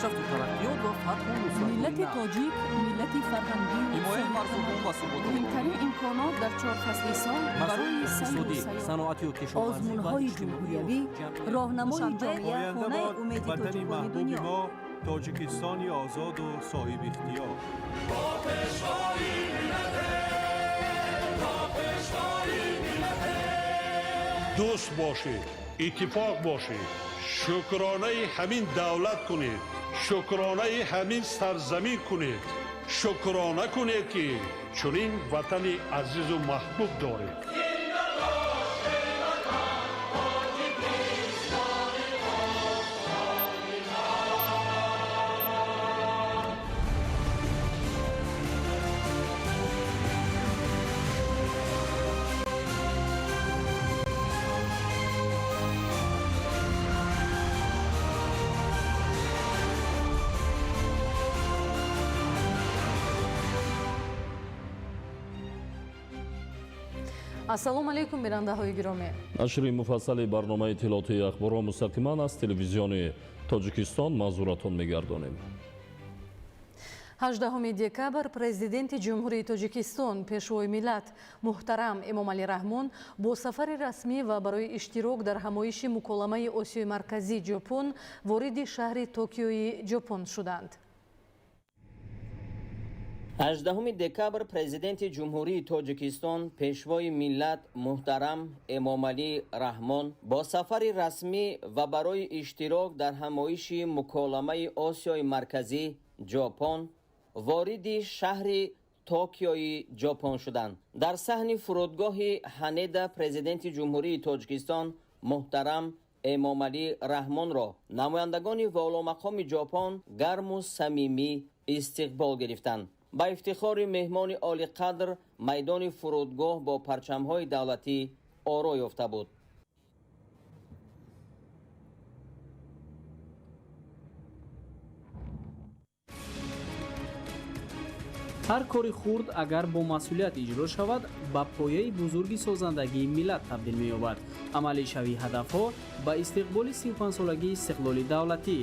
Пешрафту тараққиёт ва фатҳу нусратҳои Миллати нав. тоҷик миллати фарҳангию Ҳимояи марзубум ва суботи. Муҳимтарин имконот дар чор фасли сол Масоили барои сайру иқтисодӣ, сайёҳат. саноатию кишоварзӣ ва Озмунҳои иҷтимоию ҷумҳуриявӣ, ҷамъиятӣ. роҳнамои Душанбе, ҷомеа, Оянда хонаи бод умеди ватани тоҷикони маҳбуби дунё. мо, Тоҷикистони озоду соҳибихтиёр. Дӯст бошед, иттифоқ бошед, шукронаи ҳамин давлат кунед, шукронаи ҳамин сарзамин кунед, шукрона кунед, ки чунин ватани азизу маҳбуб доред. Ассалому алайкум, бинандаҳои гиромӣ. Нашри муфассали барномаи иттилоотии ахборро мустақиман аз Телевизиони Тоҷикистон манзуратон мегардонем. 18 декабр Президенти Ҷумҳурии Тоҷикистон, Пешвои миллат муҳтарам Эмомалӣ Раҳмон бо сафари расмӣ ва барои иштирок дар ҳамоиши муколамаи Осиёи Марказӣ Ҷопон вориди шаҳри Токиои Ҷопон шуданд. 18 декабр Президенти Ҷумҳурии Тоҷикистон, Пешвои миллат муҳтарам Эмомалӣ Раҳмон бо сафари расмӣ ва барои иштирок дар ҳамоиши муколамаи Осиёи Марказӣ Ҷопон вориди шаҳри Токиои Ҷопон шуданд. Дар саҳни фурудгоҳи Ҳанеда Президенти Ҷумҳурии Тоҷикистон муҳтарам Эмомалӣ Раҳмонро намояндагони воломақоми Ҷопон гарму самимӣ истиқбол гирифтанд. Ба ифтихори меҳмони олиқадр майдони фурудгоҳ бо парчамҳои давлатӣ оро ёфта буд. Ҳар кори хурд, агар бо масъулият иҷро шавад, ба пояи бузурги созандагии миллат табдил меёбад. Амалишавии ҳадафҳо ба истиқболи 35-солагии истиқлоли давлатӣ.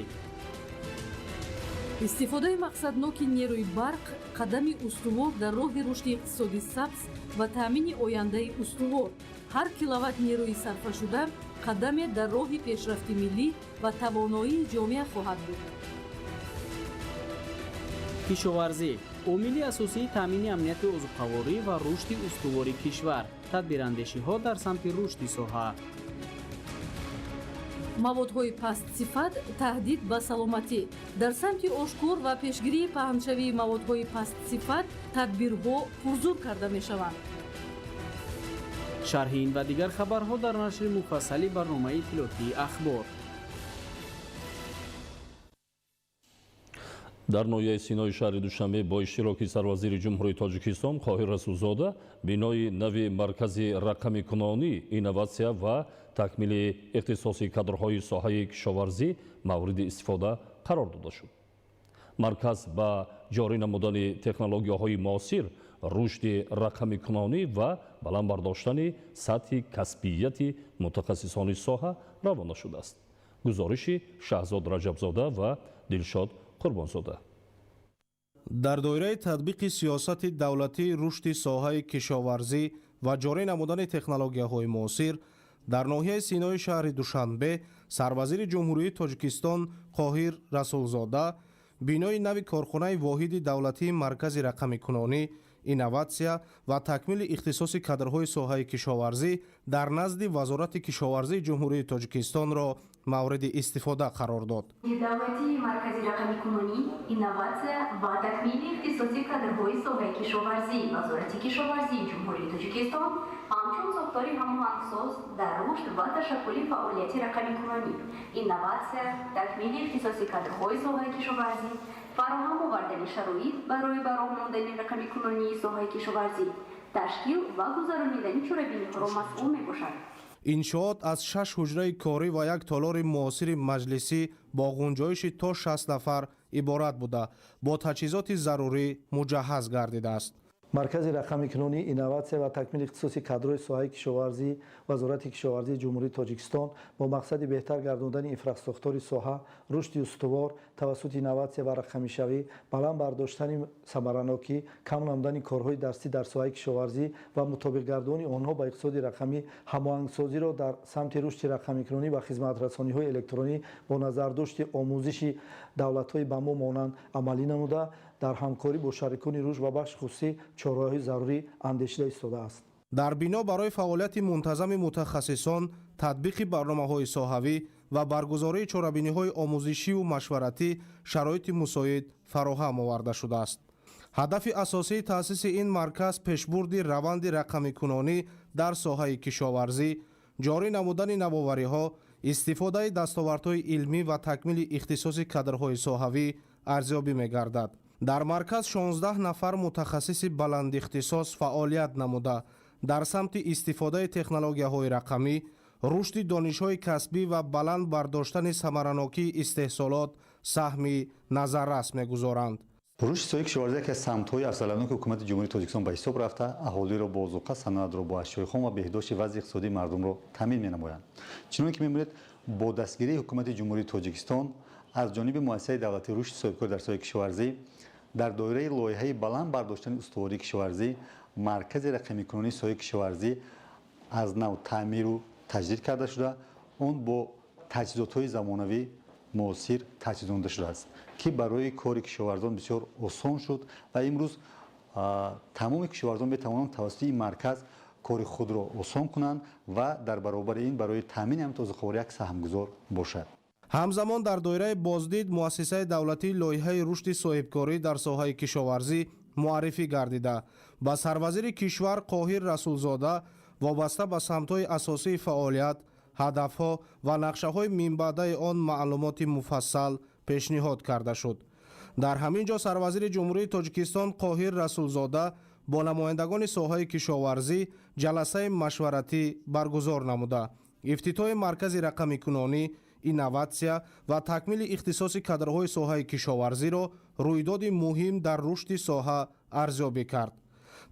Истифодаи мақсадноки нерӯи барқ қадами устувор дар роҳи рушди иқтисоди сабз ва таъмини ояндаи устувор. Ҳар киловатт нерӯи сарфашуда қадаме дар роҳи пешрафти миллӣ ва тавоноии ҷомеа хоҳад буд. Кишоварзӣ — омили асосии таъмини амнияти озуқаворӣ ва рушди устувори кишвар. Тадбирандешиҳо дар самти рушди соҳа. Маводҳои пастсифат таҳдид ба саломатӣ. Дар самти ошкор ва пешгирии паҳншавии маводҳои пастсифат тадбирҳо пурзур карда мешаванд. Шарҳи ин ва дигар хабарҳо дар нашри муфассали барномаи иттилоотии ахбор. Дар ноҳияи Синои шаҳри Душанбе бо иштироки сарвазири Ҷумҳурии Тоҷикистон Қоҳир Расулзода бинои нави Маркази рақамикунонӣ, инноватсия ва такмили ихтисоси кадрҳои соҳаи кишоварзӣ мавриди истифода қарор дода шуд. Марказ ба ҷорӣ намудани технологияҳои муосир, рушди рақамикунонӣ ва баланд бардоштани сатҳи касбияти мутахассисони соҳа равона шудааст. Гузориши Шаҳзод Раҷабзода ва Дилшод Қурбонзода. Дар доираи татбиқи сиёсати давлатии рушди соҳаи кишоварзӣ ва ҷорӣ намудани технологияҳои муосир дар ноҳияи Синои шаҳри Душанбе сарвазири Ҷумҳурии Тоҷикистон Қоҳир Расулзода бинои нави корхонаи воҳиди давлатии Маркази рақамикунонӣ, инноватсия ва такмили ихтисоси кадрҳои соҳаи кишоварзӣ дар назди Вазорати кишоварзии Ҷумҳурии Тоҷикистонро мавриди истифода қарор дод. Давлатии Маркази рақамикунонӣ, инноватсия ва такмили ихтисоси кадрҳои соҳаи кишоварзӣ Вазорати кишоварзии Ҷумҳурии Тоҷикистон ҳамчун сохтори ҳамоҳангсоз дар рушд ва ташаккули фаъолияти рақамикунонӣ, инноватсия, такмили ихтисоси кадрҳои соҳаи кишоварзӣ, фароҳам овардани шароит барои ба роҳ мондани рақамикунонии соҳаи кишоварзӣ, ташкил ва гузаронидани чорабиниҳоро масъул мебошад. Иншоот аз шаш ҳуҷраи корӣ ва як толори муосири маҷлисӣ бо ғунҷоиши то 60 нафар иборат буда, бо таҷҳизоти зарурӣ муҷаҳҳаз гардидааст. Маркази рақамикунонӣ, инноватсия ва такмили ихтисоси кадрҳои соҳаи кишоварзӣ Вазорати кишоварзии Ҷумҳурии Тоҷикистон бо мақсади беҳтар гардондани инфрасохтори соҳа, рушди устувор тавассути инноватсия ва рақамишавӣ, баланд бардоштани самаранокӣ, кам намудани корҳои дастӣ дар соҳаи кишоварзӣ ва мутобиқ гардони онҳо ба иқтисоди рақамӣ, ҳамоҳангсозиро дар самти рушди рақамикунонӣ ва хизматрасониҳои электронӣ бо назардошти омӯзиши давлатҳои ба мо монанд амалӣ намуда, дар ҳамкорӣ бо шарикони рушд ва бахши хусусӣ чораҳои зарурӣ андешида истодааст. Дар бино барои фаъолияти мунтазами мутахассисон, татбиқи барномаҳои соҳавӣ ва баргузории чорабиниҳои омӯзишиву машваратӣ шароити мусоид фароҳам оварда шудааст. Ҳадафи асосии таъсиси ин марказ пешбурди раванди рақамикунонӣ дар соҳаи кишоварзӣ, ҷорӣ намудани навовариҳо, истифодаи дастовардҳои илмӣ ва такмили ихтисоси кадрҳои соҳавӣ арзёбӣ мегардад. Дар марказ 16 нафар мутахассиси баландихтисос фаъолият намуда, дар самти истифодаи технологияҳои рақамӣ, рушди донишҳои касбӣ ва баланд бардоштани самаранокии истеҳсолот саҳми назаррас мегузоранд. Рушди соҳаи кишоварзӣ яке аз самтҳои афзалиятноки ҳукумати Ҷумҳурии Тоҷикистон ба ҳисоб рафта, аҳолиро бо озуқа, саноатро бо ашёи хом ва беҳдошти вазъи иқтисодии мардумро таъмин менамоянд. Чунон ки мебинед, бо дастгирии ҳукумати Ҷумҳурии Тоҷикистон аз ҷониби муассисаи давлатии рушди соҳибкорӣ дар соҳаи кишоварзӣ дар доираи лоиҳаи баланд бардоштани устувории кишоварзӣ, маркази рақамикунонии соҳаи кишоварзӣ аз нав таъмиру таҷдид карда шуда, он бо таҷҳизотҳои замонавӣ муосир таҷҳизонда шудааст, ки барои кори кишоварзон бисёр осон шуд ва имрӯз тамоми кишоварзон метавонанд тавассути ин марказ кори худро осон кунанд ва дар баробари ин барои таъмини амнияти озуқаворӣ як саҳмгузор бошад. Ҳамзамон дар доираи боздид муассисаи давлатии лоиҳаи рушди соҳибкорӣ дар соҳаи кишоварзӣ муаррифӣ гардида, ба сарвазири кишвар Қоҳир Расулзода вобаста ба самтҳои асосии фаъолият, ҳадафҳо ва нақшаҳои минбаъдаи он маълумоти муфассал пешниҳод карда шуд. Дар ҳамин ҷо сарвазири Ҷумҳурии Тоҷикистон Қоҳир Расулзода бо намояндагони соҳаи кишоварзӣ ҷаласаи машваратӣ баргузор намуда, ифтитоҳи маркази рақамикунонӣ, инноватсия ва такмили ихтисоси кадрҳои соҳаи кишоварзиро рӯйдоди муҳим дар рушди соҳа арзёбӣ кард.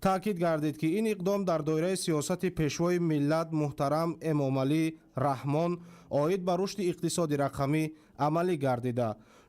Таъкид гардид, ки ин иқдом дар доираи сиёсати пешвои миллат муҳтарам Эмомалӣ Раҳмон оид ба рушди иқтисоди рақамӣ амалӣ гардида,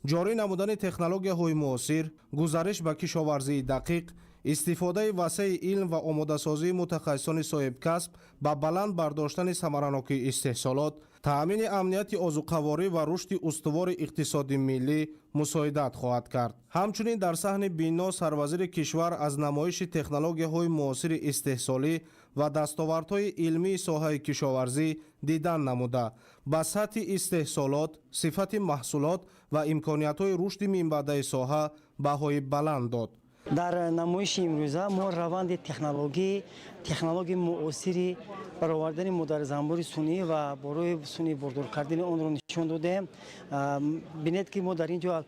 ҷорӣ намудани технологияҳои муосир, гузариш ба кишоварзии дақиқ, истифодаи васеи илм ва омодасозии мутахассисони соҳибкасб ба баланд бардоштани самаранокии истеҳсолот, таъмини амнияти озуқаворӣ ва рушди устувори иқтисоди миллӣ мусоидат хоҳад кард. Ҳамчунин дар саҳни бино сарвазири кишвар аз намоиши технологияҳои муосири истеҳсолӣ ва дастовардҳои илмии соҳаи кишоварзӣ дидан намуда, ба сатҳи истеҳсолот, сифати маҳсулот ва имкониятҳои рушди минбаъдаи соҳа баҳои баланд дод. Дар намоиши имрӯза мо раванди технологияи муосири баровардани модарзанбури сунъӣ ва барои сунъӣ бордор кардани онро нишон додем. Бинед, ки мо дар ин ҷо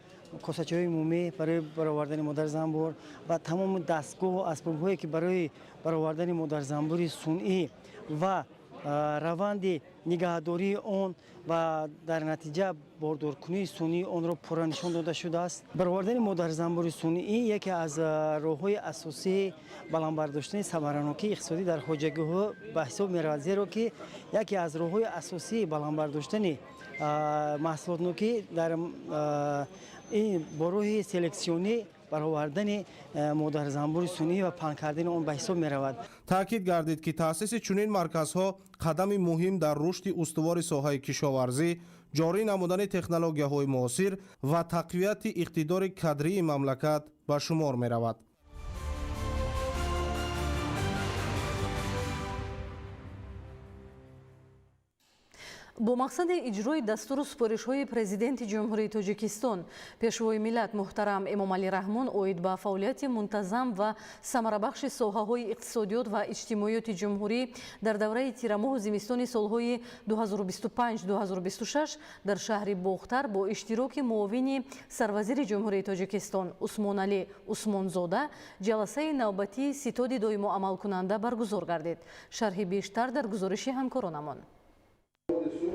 косачаҳои умумӣ барои баровардани модарзанбур ва тамоми дастгоҳу асбобҳое, ки барои баровардани модарзанбури сунъӣ ва раванди нигаҳдории он ва дар натиҷа бордоркунии сунъии онро пурра нишон дода шудааст. Баровардани модарзанбури сунъӣ яке аз роҳҳои асосии баланд бардоштани самаранокии иқтисодӣ дар хоҷагиҳо ба ҳисоб меравад, зеро ки яке аз роҳҳои асосии баланд бардоштани маҳсулотнокӣ дар ин бо роҳи селексионӣ баровардани модарзанбури сунъӣ ва паҳн кардани он ба ҳисоб меравад. Таъкид гардид, ки таъсиси чунин марказҳо қадами муҳим дар рушди устувори соҳаи кишоварзӣ, ҷорӣ намудани технологияҳои муосир ва тақвияти иқтидори кадрии мамлакат ба шумор меравад. Бо мақсади иҷрои дастуру супоришҳои Президенти Ҷумҳурии Тоҷикистон, Пешвои миллат муҳтарам Эмомалӣ Раҳмон оид ба фаъолияти мунтазам ва самарабахши соҳаҳои иқтисодиёт ва иҷтимоиёти ҷумҳурӣ дар давраи тирамоҳу зимистони солҳои 2025-2026 дар шаҳри Бохтар бо иштироки муовини сарвазири Ҷумҳурии Тоҷикистон Усмоналӣ Усмонзода ҷаласаи навбатии ситоди доимоамалкунанда баргузор гардид. Шарҳи бештар дар гузориши ҳамкоронамон.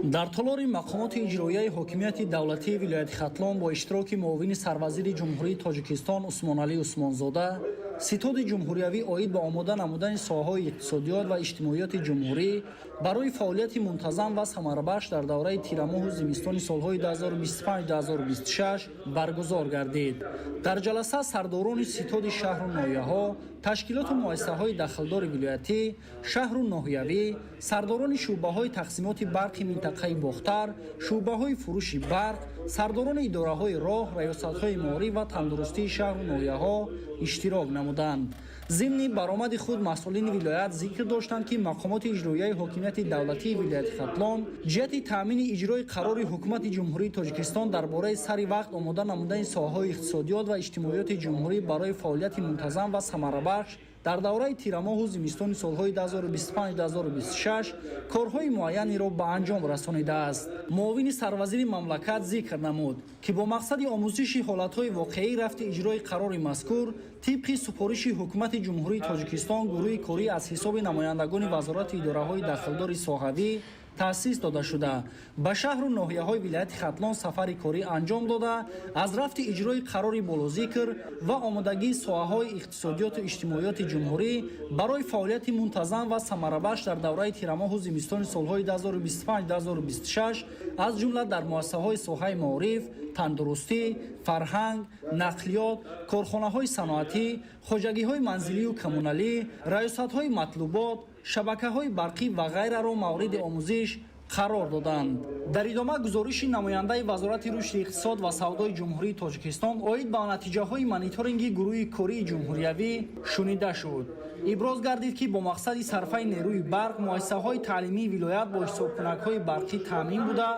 Дар толори мақомоти иҷроияи ҳокимияти давлатии вилояти Хатлон бо иштироки муовини сарвазири Ҷумҳурии Тоҷикистон Усмоналӣ Усмонзода Ситоди ҷумҳуриявӣ оид ба омода намудани соҳаҳои иқтисодиёт ва иҷтимоиёти ҷумҳурӣ барои фаъолияти мунтазам ва самарабахш дар давраи тирамоҳу зимистони солҳои 2025-2026 баргузор гардид. Дар ҷаласа сардорони ситоди шаҳру ноҳияҳо, ташкилоту муассисаҳои дахлдори вилоятӣ, шаҳру ноҳиявӣ, сардорони шӯъбаҳои тақсимоти барқи минтақаи Бохтар, шӯъбаҳои фурӯши барқ, сардорони идораҳои роҳ, раёсатҳои маориф ва тандурустии шаҳру ноҳияҳо иштирок намуданд. Зимни баромади худ масъулини вилоят зикр доштанд, ки мақомоти иҷроияи ҳокимияти давлатии вилояти Хатлон ҷиҳати таъмини иҷрои қарори Ҳукумати Ҷумҳурии Тоҷикистон дар бораи сари вақт омода намудани соҳаҳои иқтисодиёт ва иҷтимоиёти ҷумҳурӣ барои фаъолияти мунтазам ва самарабахш дар давраи тирамоҳу зимистони солҳои 2025-2026 корҳои муайянеро ба анҷом расонидааст. Муовини сарвазири мамлакат зикр намуд, ки бо мақсади омӯзиши ҳолатҳои воқеӣ рафти иҷрои қарори мазкур тибқи супориши Ҳукумати Ҷумҳурии Тоҷикистон гурӯҳи корӣ аз ҳисоби намояндагони вазорату идораҳои дахлдори соҳавӣ таъсис дода шуда, ба шаҳру ноҳияҳои вилояти Хатлон сафари корӣ анҷом дода, аз рафти иҷрои қарори болозикр ва омодагии соҳаҳои иқтисодиёту иҷтимоиёти ҷумҳурӣ барои фаъолияти мунтазам ва самарабахш дар давраи тирамоҳу зимистони солҳои 2025-2026 аз ҷумла дар муассисаҳои соҳаи маориф, тандурустӣ, фарҳанг, нақлиёт, корхонаҳои саноатӣ, хоҷагиҳои манзилию коммуналӣ, раёсатҳои матлубот, шабакаҳои барқӣ ва ғайраро мавриди омӯзиш қарор доданд. Дар идома гузориши намояндаи Вазорати рушди иқтисод ва савдои Ҷумҳурии Тоҷикистон оид ба натиҷаҳои мониторинги гурӯҳи кории ҷумҳуриявӣ шунида шуд. Иброз гардид, ки бо мақсади сарфаи нерӯи барқ муассисаҳои таълимии вилоят бо ҳисобкунакҳои барқӣ таъмин буда,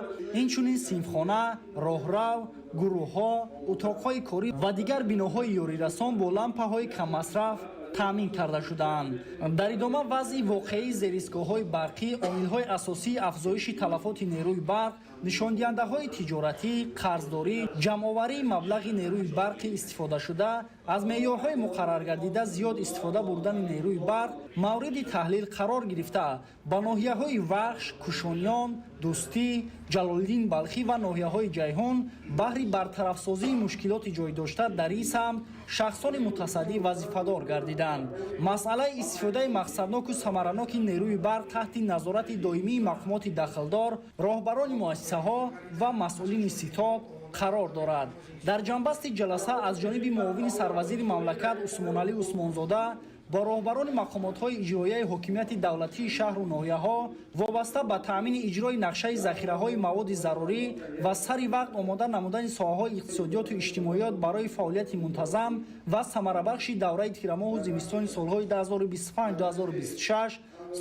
инчунин синфхона, роҳрав, гурӯҳҳо, утоқҳои корӣ ва дигар биноҳои ёрирасон бо лампаҳои каммасраф таъмин карда шудаанд. Дар идома вазъи воқеии зеристгоҳҳои барқӣ, омилҳои асосии афзоиши талафоти нерӯи барқ, нишондиҳандаҳои тиҷоратӣ, қарздорӣ, ҷамъоварии маблағи нерӯи барқи истифодашуда, аз меъёрҳои муқарраргардида зиёд истифода бурдани нерӯи барқ мавриди таҳлил қарор гирифта, ба ноҳияҳои Вахш, Кушониён, Дӯстӣ, Ҷалолиддин Балхӣ ва ноҳияҳои Ҷайҳун баҳри бартарафсозии мушкилоти ҷойдошта дар ин самт шахсони мутасаддӣ вазифадор гардиданд. Масъалаи истифодаи мақсадноку самараноки нерӯи барқ таҳти назорати доимии мақомоти дахлдор, роҳбарони муассисаҳо ва масъулини ситод қарор дорад. Дар ҷанбасти ҷаласа аз ҷониби муовини сарвазири мамлакат Усмоналӣ Усмонзода бо роҳбарони мақомотҳои иҷроияи ҳокимияти давлатии шаҳру ноҳияҳо вобаста ба таъмини иҷрои нақшаи захираҳои маводи зарурӣ ва сари вақт омода намудани соҳаҳои иқтисодиёту иҷтимоиёт барои фаъолияти мунтазам ва самарабахши давраи тирамоҳу зимистони солҳои 2025-2026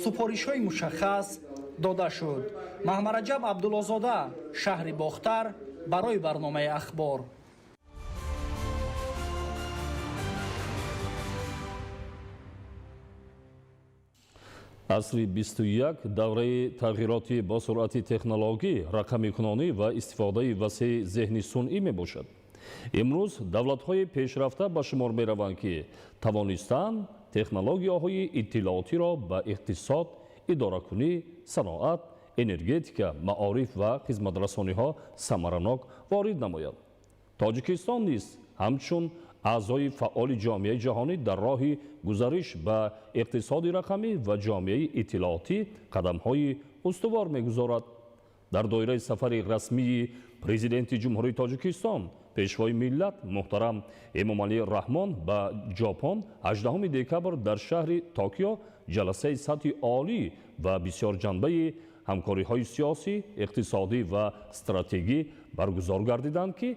супоришҳои мушаххас дода шуд. Маҳмараҷаб Абдуллозода, шаҳри Бохтар, барои барномаи Ахбор. Асри 21 давраи тағйироти бо суръати технологӣ, рақамикунонӣ ва истифодаи васеи зеҳни сунъӣ мебошад. Имрӯз давлатҳои пешрафта ба шумор мераванд, ки тавонистанд технологияҳои иттилоотиро ба иқтисод, идоракунӣ, саноат, энергетика, маориф ва хизматрасониҳо самаранок ворид намоянд. Тоҷикистон низ ҳамчун аъзои фаъоли ҷомеаи ҷаҳонӣ дар роҳи гузариш ба иқтисоди рақамӣ ва ҷомеаи иттилоотӣ қадамҳои устувор мегузорад. Дар доираи сафари расмии Президенти Ҷумҳурии Тоҷикистон, Пешвои миллат муҳтарам Эмомалӣ Раҳмон ба Ҷопон 18 декабр дар шаҳри Токио ҷаласаи сатҳи олӣ ва бисёрҷанбаи ҳамкориҳои сиёсӣ, иқтисодӣ ва стратегӣ баргузор гардиданд, ки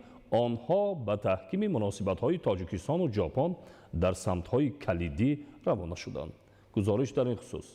онҳо ба таҳкими муносибатҳои Тоҷикистону Ҷопон дар самтҳои калидӣ равона шуданд. Гузориш дар ин хусус.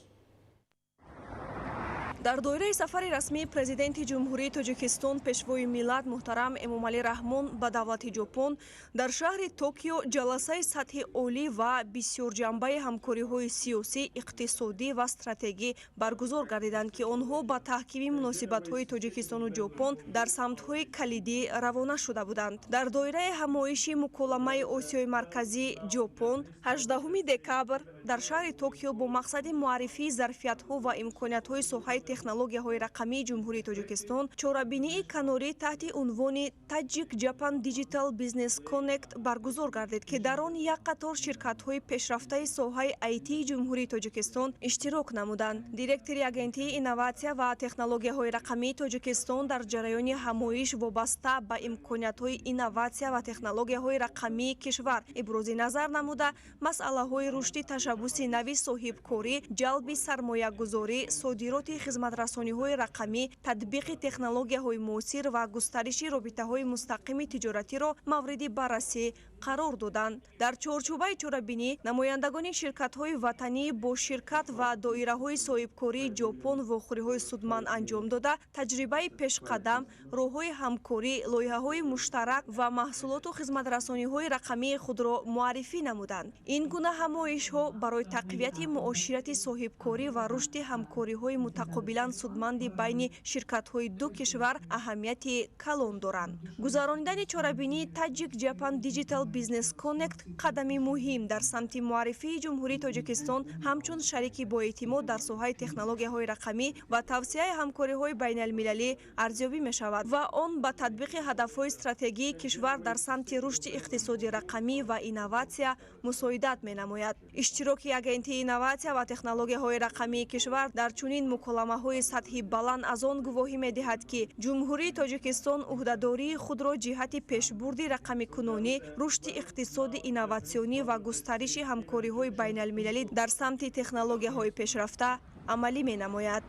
Дар доираи сафари расмии Президенти Ҷумҳурии Тоҷикистон, Пешвои миллат муҳтарам Эмомалӣ Раҳмон ба давлати Ҷопон дар шаҳри Токио ҷаласаи сатҳи олӣ ва бисёрҷанбаи ҳамкориҳои сиёсӣ, иқтисодӣ ва стратегӣ баргузор гардиданд, ки онҳо ба таҳкими муносибатҳои Тоҷикистону Ҷопон дар самтҳои калидӣ равона шуда буданд. Дар доираи ҳамоиши муколамаи Осиёи Марказӣ Ҷопон 18 декабр дар шаҳри Токио бо мақсади муаррифии зарфиятҳо ва имкониятҳои соҳаи технологияҳои рақамии Ҷумҳурии Тоҷикистон чорабинии канорӣ таҳти унвони Tajik Japan Digital Business Connect баргузор гардид, ки дар он як қатор ширкатҳои пешрафтаи соҳаи IT Ҷумҳурии Тоҷикистон иштирок намуданд. Директори Агентии инноватсия ва технологияҳои рақамии Тоҷикистон дар ҷараёни ҳамоиш вобаста ба имкониятҳои инноватсия ва технологияҳои рақамии кишвар ибрози назар намуда, масъалаҳои рушди ташаббуси нави соҳибкорӣ, ҷалби сармоягузорӣ, содироти хизматрасониҳои рақамӣ, татбиқи технологияҳои муосир ва густариши робитаҳои мустақими тиҷоратиро мавриди баррасӣ қарор доданд. Дар чорчӯбаи чорабинӣ намояндагони ширкатҳои ватанӣ бо ширкат ва доираҳои соҳибкории Ҷопон вохӯриҳои судманд анҷом дода, таҷрибаи пешқадам, роҳҳои ҳамкорӣ, лоиҳаҳои муштарак ва маҳсулоту хизматрасониҳои рақамии худро муаррифӣ намуданд. Ин гуна ҳамоишҳо барои тақвияти муоширати соҳибкорӣ ва рушди ҳамкориҳои мутақобилан судманди байни ширкатҳои ду кишвар аҳамияти калон доранд. Гузаронидани чорабинии Tajik Japan Digital Business Connect қадами муҳим дар самти муаррифии Ҷумҳурии Тоҷикистон ҳамчун шарики боэътимод дар соҳаи технологияҳои рақамӣ ва тавсеаи ҳамкориҳои байналмилалӣ арзёбӣ мешавад ва он ба татбиқи ҳадафҳои стратегии кишвар дар самти рушди иқтисоди рақамӣ ва инноватсия мусоидат менамояд. Иштироки Агентии инноватсия ва технологияҳои рақамии кишвар дар чунин муколамаҳои сатҳи баланд аз он гувоҳӣ медиҳад, ки Ҷумҳурии Тоҷикистон ӯҳдадории худро ҷиҳати пешбурди рақамикунонӣ, рушди иқтисоди инноватсионӣ ва густариши ҳамкориҳои байналмилалӣ дар самти технологияҳои пешрафта амалӣ менамояд.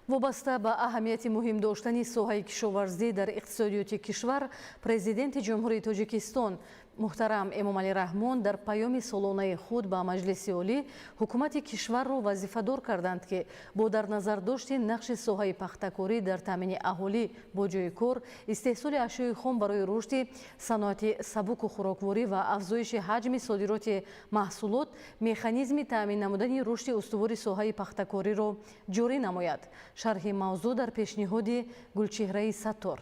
Вобаста ба аҳамияти муҳим доштани соҳаи кишоварзӣ дар иқтисодиёти кишвар, Президенти Ҷумҳурии Тоҷикистон муҳтарам Эмомалӣ Раҳмон дар паёми солонаи худ ба Маҷлиси Олӣ ҳукумати кишварро вазифадор карданд, ки бо дар назардошти нақши соҳаи пахтакорӣ дар таъмини аҳолӣ бо ҷойи кор, истеҳсоли ашёи хом барои рушди саноати сабуку хӯрокворӣ ва афзоиши ҳаҷми содироти маҳсулот механизми таъмин намудани рушди устувори соҳаи пахтакориро ҷорӣ намояд. Шарҳи мавзӯъ дар пешниҳоди Гулчеҳраи Саттор.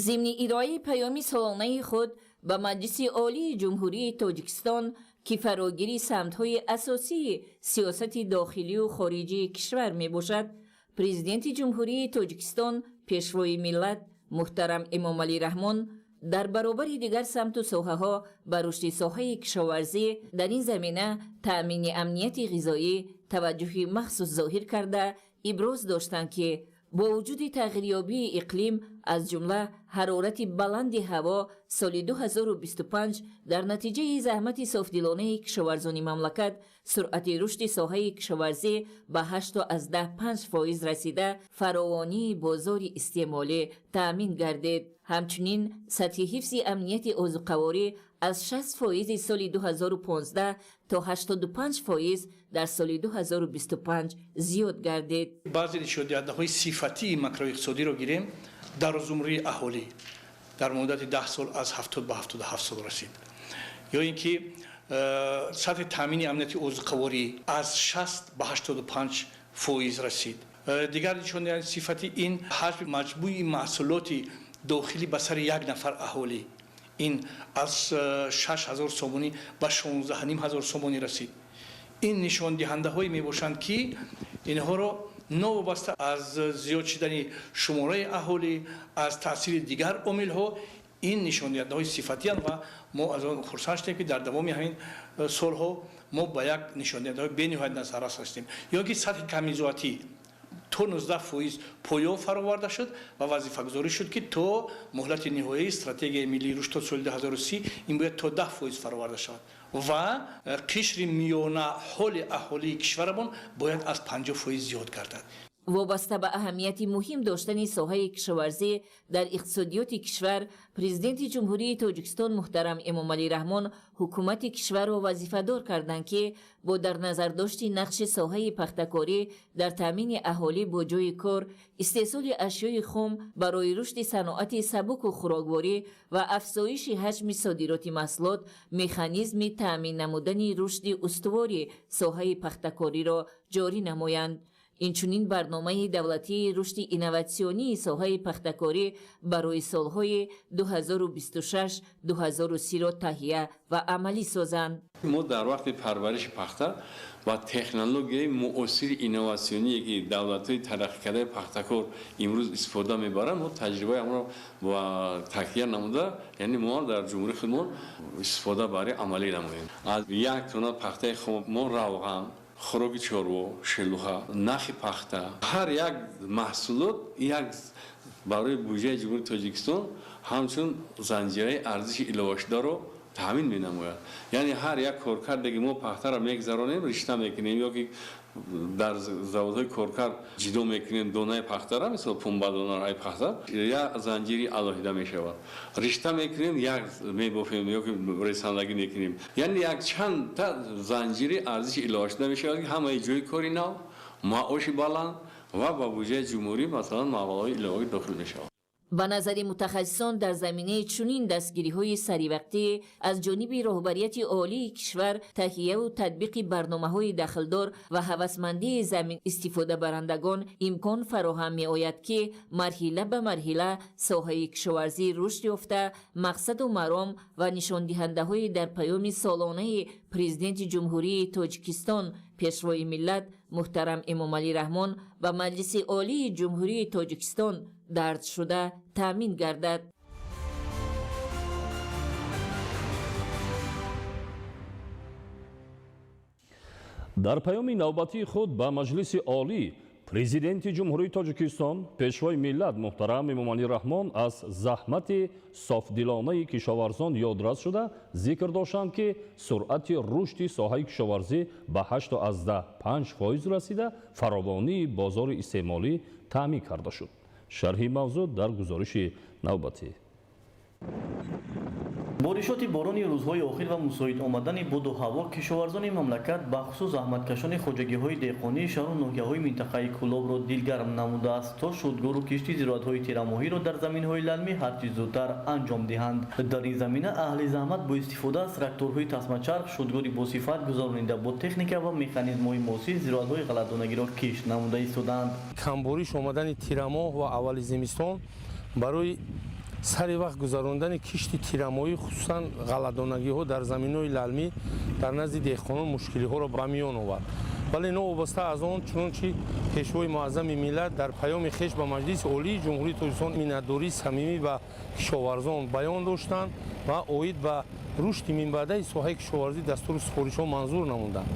Зимни ироаи паёми солонаи худ ба Маҷлиси Олии Ҷумҳурии Тоҷикистон, ки фарогири самтҳои асосии сиёсати дохилию хориҷии кишвар мебошад, Президенти Ҷумҳурии Тоҷикистон, Пешвои миллат муҳтарам Эмомалӣ Раҳмон дар баробари дигар самту соҳаҳо ба рушди соҳаи кишоварзӣ, дар ин замина таъмини амнияти ғизоӣ таваҷҷӯҳи махсус зоҳир карда, иброз доштанд, ки бо вуҷуди тағйирёбии иқлим, аз ҷумла ҳарорати баланди ҳаво соли 2025 дар натиҷаи заҳмати софдилонаи кишоварзони мамлакат суръати рушди соҳаи кишоварзӣ ба 8,5% расида, фаровонии бозори истеъмолӣ таъмин гардид. Ҳамчунин сатҳи ҳифзи амнияти озуқаворӣ аз 6% соли 2015 то 85% дар соли 2025 зиёд гардид. Баъзе нишондиҳандаҳои сифатии макроиқтисодиро гирем, дарозумрии аҳолӣ дар муддати 10 сол аз 70 ба 77 сол расид, ё ин ки сатҳи таъмини амнияти озуқаворӣ аз 60 ба 85% расид. Дигар нишондиҳандаи сифати ин ҳаҷми маҷмӯи маҳсулоти дохилӣ ба сари як нафар аҳолӣ ин аз 6 000 сомонӣ ба 16 500 сомонӣ расид. Ин нишондиҳандаҳое мебошанд, ки инҳоро новобаста аз зиёд шудани шумораи аҳолӣ, аз таъсири дигар омилҳо, ин нишондиҳандаҳои сифатиянд ва мо аз он хурсанд шудем, ки дар давоми ҳамин солҳо мо ба як нишондиҳандаҳои бениҳоят назаррас ҳастем. Ё ки сатҳи камбизоатӣ то 19% поён фароварда шуд ва вазифагузорӣ шуд, ки то муҳлати ниҳоии стратегияи миллии рушд то соли 2030 ин бояд то 10% фароварда шавад ва қишри миёна ҳоли аҳолии кишварамон бояд аз 50% зиёд гардад. Вобаста ба аҳамияти муҳим доштани соҳаи кишоварзӣ дар иқтисодиёти кишвар, Президенти Ҷумҳурии Тоҷикистон муҳтарам Эмомалӣ Раҳмон ҳукумати кишварро вазифадор карданд, ки бо дар назардошти нақши соҳаи пахтакорӣ дар таъмини аҳолӣ бо ҷойи кор, истеҳсоли ашёи хом барои рушди саноати сабуку хӯрокворӣ ва афзоиши ҳаҷми содироти маҳсулот механизми таъмин намудани рушди устувори соҳаи пахтакориро ҷорӣ намоянд. Инчунин барномаи давлатии рушди инноватсионии соҳаи пахтакорӣ барои солҳои 2026-2030-ро таҳия ва амалӣ созанд. Мо дар вақти парвариши пахта ба технологияи муосири инноватсионие, ки давлатҳои тараққикардаи пахтакор имрӯз истифода мебаранд, мо таҷрибаи онро ба такя намуда, яъне мо дар ҷумҳурии худмон истифода барои амалӣ намоем. Аз як тонна пахтаи хом мо равған, хӯроки чорво, шелуха, нахи пахта, ҳар як маҳсулот як барои буҷаи Ҷумҳурии Тоҷикистон ҳамчун занҷираи арзиши иловашударо таъмин менамояд. Яъне ҳар як коркарде ки мо пахтаро мегзаронем, ришта мекунем ё ки дар заводҳои коркард ҷидо мекунем донаи пахтара, мисол пунбадонаро ай пахта, як занҷири алоҳида мешавад. Ришта мекунем, як мебофем ё ки ресандагӣ мекунем. Яъне якчандта занҷири арзиши иловашуда мешавад, ки ҳамаи ҷои кори нав, маоши баланд ва ба буҷаи ҷумҳурӣ масалан маблағҳои иловагӣ дохил мешавад. Ба назари мутахассисон, дар заминаи чунин дастгириҳои саривақтӣ аз ҷониби роҳбарияти олии кишвар, таҳияву татбиқи барномаҳои дахлдор ва ҳавасмандии замин истифодабарандагон имкон фароҳам меояд, ки марҳила ба марҳила соҳаи кишоварзӣ рушд ёфта, мақсаду маром ва нишондиҳандаҳои дар паёми солонаи Президенти Ҷумҳурии Тоҷикистон, Пешвои миллат муҳтарам Эмомалӣ Раҳмон ба Маҷлиси Олии Ҷумҳурии Тоҷикистон дарҷ шуда таъмин гардад. Дар паёми навбатии худ ба Маҷлиси Олӣ Президенти Ҷумҳурии Тоҷикистон, Пешвои миллат муҳтарам Эмомалӣ Раҳмон аз заҳмати софдилонаи кишоварзон ёдрас шуда, зикр доштанд, ки суръати рушди соҳаи кишоварзӣ ба 8,5% расида, фаровонии бозори истеъмолӣ таъмин карда шуд. Шарҳи мавзӯъ дар гузориши навбатӣ. Боришоти борони рӯзҳои охир ва мусоид омадани боду ҳаво кишоварзони мамлакат, бахусус заҳматкашони хоҷагиҳои деҳқонии шаҳру ноҳияҳои минтақаи Кӯлобро дилгарм намудааст, то шудгору кишти зироатҳои тирамоҳиро дар заминҳои лалмӣ ҳарчи зудтар анҷом диҳанд. Дар ин замина аҳли заҳмат бо истифода аз тракторҳои тасмачарх шудгори босифат гузаронида, бо техника ва механизмҳои муосир зироатҳои ғалладонагиро кишт намуда истодаанд. Камбориш омадани тирамоҳ ва аввали зимистон барои сари вақт гузарондани кишти тирамоҳӣ, хусусан ғалладонагиҳо дар заминҳои лалмӣ, дар назди деҳқонон мушкилиҳоро ба миён овард. Вале новобаста аз он, чунончи Пешвои муаззами миллат дар паёми хеш ба Маҷлиси Олии Ҷумҳурии Тоҷикистон миннатдории самимӣ ба кишоварзон баён доштанд ва оид ба рушди минбаъдаи соҳаи кишоварзӣ дастуру супоришҳо манзур намуданд.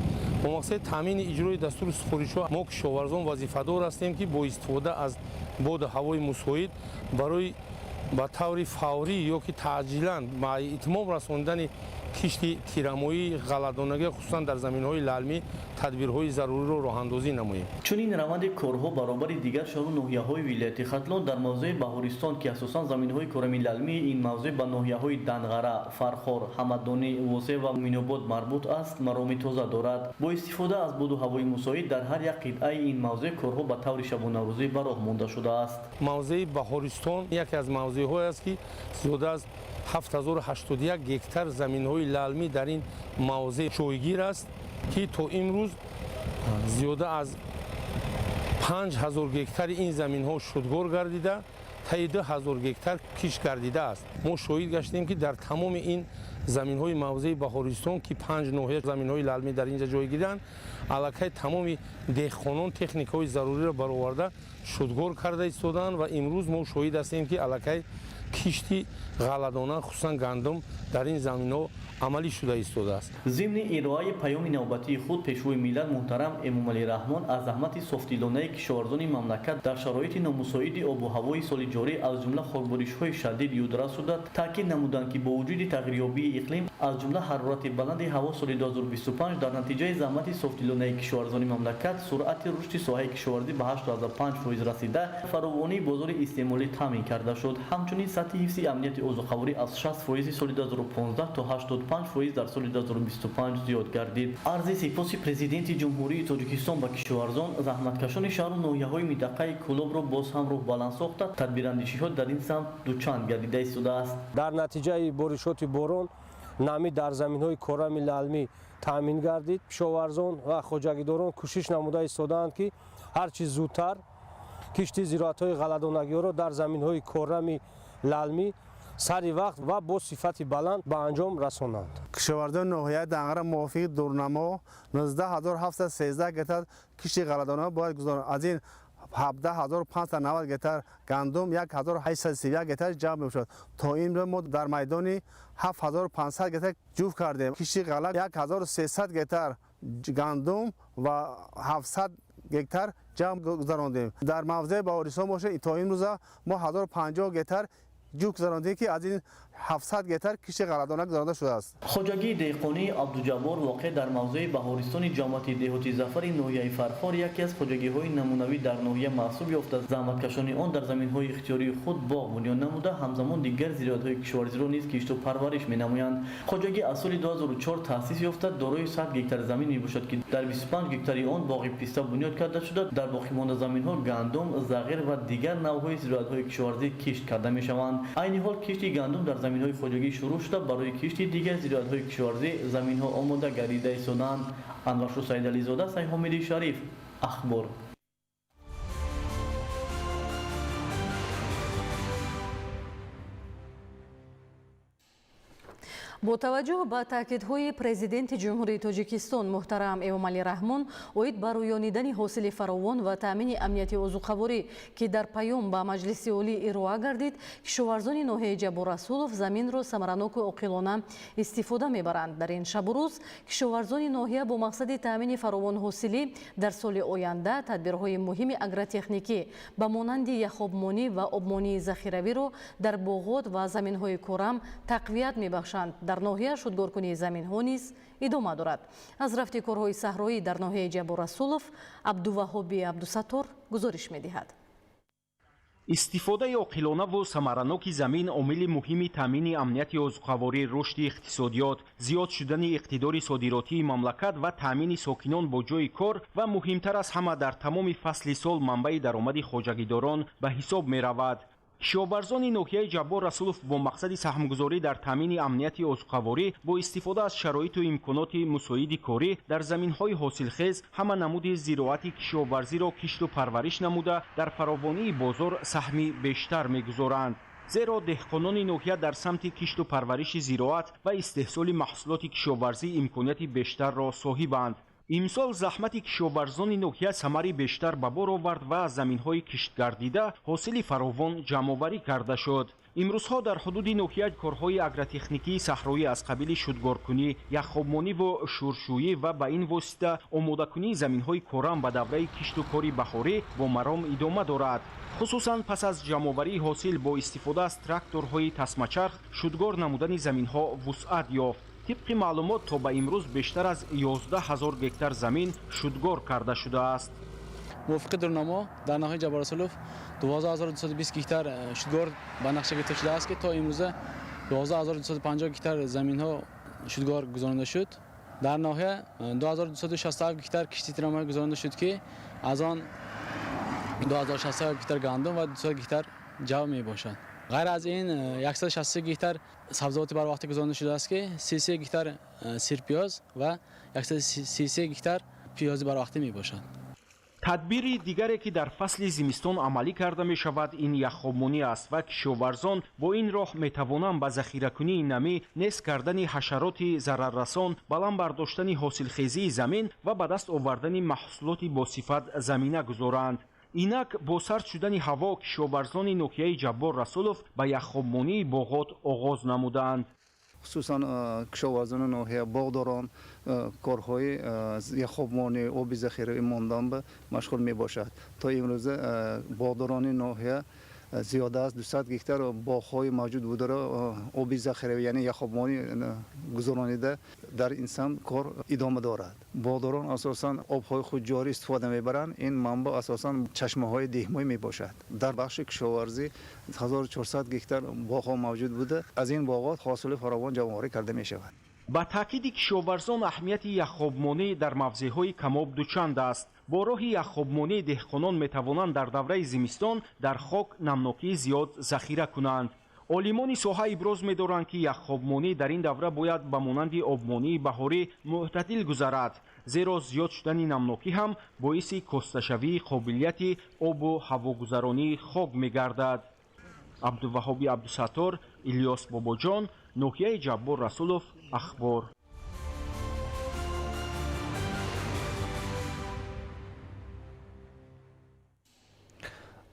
Бо мақсади таъмини иҷрои дастуру супоришҳо мо кишоварзон вазифадор ҳастем, ки бо истифода аз боду ҳавои мусоид барои ба таври фаврӣ ё ки таъҷилан ба итмом расондани кишти тирамоии ғалладонагӣ, хусусан дар заминҳои лалмӣ, тадбирҳои заруриро роҳандозӣ намоем. Чунин раванди корҳо баробари дигар шаҳру ноҳияҳои вилояти Хатлон дар мавзеи Баҳористон, ки асосан заминҳои корами лалмии ин мавзеъ ба ноҳияҳои Данғара, Фархор, Ҳамадонӣ, Восеъ ва Муъминобод марбут аст, мароми тоза дорад. Бо истифода аз боду ҳавои мусоид дар ҳар як қитъаи ин мавзеъ корҳо ба таври шабонарӯзӣ ба роҳ монда шудааст. Мавзеи Баҳористон яке аз мавзеъҳое аст, ки зиёда аз 7081 гектар заминҳои лалмӣ дар ин мавзеъ ҷойгир аст, ки то имрӯз зиёда аз 5000 гектари ин заминҳо шудгор гардида, таи 2000 гектар кишт гардидааст. Мо шоҳид гаштем, ки дар тамоми ин заминҳои мавзеи Баҳористон, ки панҷ ноҳия заминҳои лалмӣ дар инҷа ҷойгиранд, аллакай тамоми деҳқонон техникаҳои заруриро бароварда шудгор карда истодаанд ва имрӯз мо шоҳид ҳастем, ки аллакай кишти ғалладона, хусусан гандум, дар ин заминҳо амалӣ шуда истодааст. Зимни ироаи паёми навбатии худ Пешвои миллат муҳтарам Эмомалӣ Раҳмон аз заҳмати софдилонаи кишоварзони мамлакат дар шароити номусоиди обу ҳавои соли ҷорӣ, аз ҷумла хокборишҳои шадид ёдрас шуда, таъкид намуданд, ки бо вуҷуди тағйирёбии иқлим, аз ҷумла ҳарорати баланди ҳаво соли 2025, дар натиҷаи заҳмати софдилонаи кишоварзони мамлакат суръати рушди соҳаи кишоварзӣ ба 8,5% расида, фаровонии бозори истеъмолӣ таъмин карда шуд. Ҳамчунин сатҳи ҳифзи амнияти озуқаворӣ аз 60% соли 2015 то 85% дар соли 2025 зиёд гардид. Арзи сипоси Президенти Ҷумҳурии Тоҷикистон ба кишоварзон, заҳматкашони шаҳру ноҳияҳои минтақаи Кӯлобро боз ҳам рӯҳбаланд сохта, тадбирандешиҳо дар ин самт дучанд гардида истодааст. Дар натиҷаи боришоти борон намӣ дар заминҳои корами лалмӣ таъмин гардид. Кишоварзон ва хоҷагидорон кӯшиш намуда истодаанд, ки Ҳарчи зудтар кишти зироатҳои ғалладонагиҳоро дар заминҳои коррами лалмӣ сари вақт ва бо сифати баланд ба анҷом расонанд. Кишоварзони ноҳияи Данғара мувофиқи дурнамо 19713 гектар кишти ғалладона бояд гузаронанд. Аз ин 17590 гектар гандум, 1831 гектар ҷамъ мешавад. То имрӯз мо дар майдони 7500 гектар ҷуфт кардем. Кишти ғалла 1300 гектар гандум ва 700 гектар ҷамъ гузарондем. Дар мавзеи Баҳористон бошад, то имрӯза мо 1050 гектар ҷуфт гузарондем, ки аз ин 700 гектар кишти ғалладона гузаронда шудааст. Хоҷагии деҳқонии Абдуҷаббор воқеъ дар мавзеи Баҳористони ҷамоати деҳоти Зафари ноҳияи Фархор яке аз хоҷагиҳои намунавӣ дар ноҳия маҳсуб ёфта, заҳматкашони он дар заминҳои ихтиёрии худ боғ бунёд намуда, ҳамзамон дигар зироатҳои кишоварзиро низ кишту парвариш менамоянд. Хоҷагӣ аз соли 2004 таъсис ёфта, дорои 100 гектар замин мебошад, ки дар 25 гектари он боғи писта бунёд карда шуда, дар боқимонда заминҳо гандум, зағир ва дигар навъҳои зироатҳои кишоварзӣ кишт карда мешаванд. Айни ҳол кишти гандум дар заминҳои хоҷагӣ шурӯъ шуда, барои кишти дигар зироатҳои кишоварзӣ заминҳо омода гардида истодаанд. Анваршо Саидализода, Сайҳомиди Шариф, Ахбор. Бо таваҷҷӯҳ ба таъкидҳои Президенти Ҷумҳурии Тоҷикистон муҳтарам Эмомалӣ Раҳмон оид ба рӯёнидани ҳосили фаровон ва таъмини амнияти озуқаворӣ, ки дар паём ба Маҷлиси Олӣ ироа гардид, кишоварзони ноҳияи Ҷаббор Расулов заминро самараноку оқилона истифода мебаранд. Дар ин шабу рӯз кишоварзони ноҳия бо мақсади таъмини фаровонҳосилӣ дар соли оянда тадбирҳои муҳими агротехникӣ ба монанди яхобмонӣ ва обмонии захиравиро дар боғот ва заминҳои корам тақвият мебахшанд. Дар ноҳия шудгоркунии заминҳо низ идома дорад. Аз рафти корҳои саҳроӣ дар ноҳияи Ҷаббор Расулов Абдуваҳоби Абдусаттор гузориш медиҳад. Истифодаи оқилонаву самараноки замин омили муҳими таъмини амнияти озуқаворӣ, рушди иқтисодиёт, зиёд шудани иқтидори содиротии мамлакат ва таъмини сокинон бо ҷойи кор ва муҳимтар аз ҳама дар тамоми фасли сол манбаи даромади хоҷагидорон ба ҳисоб меравад. Кишоварзони ноҳияи Ҷаббор Расулов бо мақсади саҳмгузорӣ дар таъмини амнияти озуқаворӣ бо истифода аз шароиту имконоти мусоиди корӣ дар заминҳои ҳосилхез ҳама намуди зироати кишоварзиро кишту парвариш намуда, дар фаровонии бозор саҳми бештар мегузоранд. Зеро деҳқонони ноҳия дар самти кишту парвариши зироат ва истеҳсоли маҳсулоти кишоварзӣ имконияти бештарро соҳибанд. Имсол заҳмати кишоварзони ноҳия самари бештар ба бор овард ва аз заминҳои киштгардида ҳосили фаровон ҷамъоварӣ карда шуд. Имрӯзҳо дар ҳудуди ноҳия корҳои агротехникии саҳроӣ аз қабили шудгоркунӣ, яхобмониву шӯршӯӣ ва ба ин восита омодакунии заминҳои корам ба давраи кишту кори баҳорӣ бо маром идома дорад. Хусусан пас аз ҷамъоварии ҳосил бо истифода аз тракторҳои тасмачарх шудгор намудани заминҳо вусъат ёфт. Тибқи маълумот то ба имрӯз бештар аз 11 ҳазор гектар замин шудгор карда шудааст. Мувофиқи дурнамо дар ноҳияи Ҷаббор Расулов 12220 гектар шудгор ба нақша гирифта шудааст, ки то имрӯза 12250 гектар заминҳо шудгор гузаронида шуд. Дар ноҳия 2267 гектар кишти тирамоҳӣ гузаронида шуд, ки аз он 2067 гектар гандум ва 200 гектар ҷав мебошад. Ғайр аз ин 163 гектар сабзавоти барвақтӣ гузаронида шудааст, ки 33 гектар сирпиёз ва 133 гектар пиёзи барвақтӣ мебошад. Тадбири дигаре, ки дар фасли зимистон амалӣ карда мешавад, ин яхобмонӣ аст ва кишоварзон бо ин роҳ метавонанд ба захиракунии намӣ, нест кардани ҳашароти зараррасон, баланд бардоштани ҳосилхезии замин ва ба даст овардани маҳсулоти босифат замина гузоранд. Инак бо сард шудани ҳаво кишоварзони ноҳияи Ҷаббор Расулов ба яхобмонии боғот оғоз намуданд. Хусусан кишоварзони ноҳия, боғдорон корҳои яхобмонӣ, оби захираи мондан ба машғул мебошад. То имрӯза боғдорони ноҳия зиёда аз 200 гектар боғҳои мавҷуд бударо оби захиравӣ, яъне яхобмонӣ гузаронида, дар ин самт кор идома дорад. Боғдорон асосан обҳои худҷорӣ истифода мебаранд. Ин манбаъ асосан чашмаҳои деҳмоӣ мебошад. Дар бахши кишоварзӣ 1400 гектар боғҳо мавҷуд буда, аз ин боғот ҳосили фаровон ҷамъоварӣ карда мешавад. Ба таъкиди кишоварзон аҳамияти яхобмонӣ дар мавзеъҳои камоб дучанд аст. Бо роҳи яхобмонӣ деҳқонон метавонанд дар давраи зимистон дар хок намнокии зиёд захира кунанд. Олимони соҳа иброз медоранд, ки яххобмонӣ дар ин давра бояд ба монанди обмонии баҳорӣ мӯътадил гузарад, зеро зиёд шудани намнокӣ ҳам боиси косташавии қобилияти обу ҳавогузаронии хок мегардад. Абдуваҳоби Абдусаттор, Илёс Бобоҷон, ноҳияи Ҷаббор Расулов, Ахбор.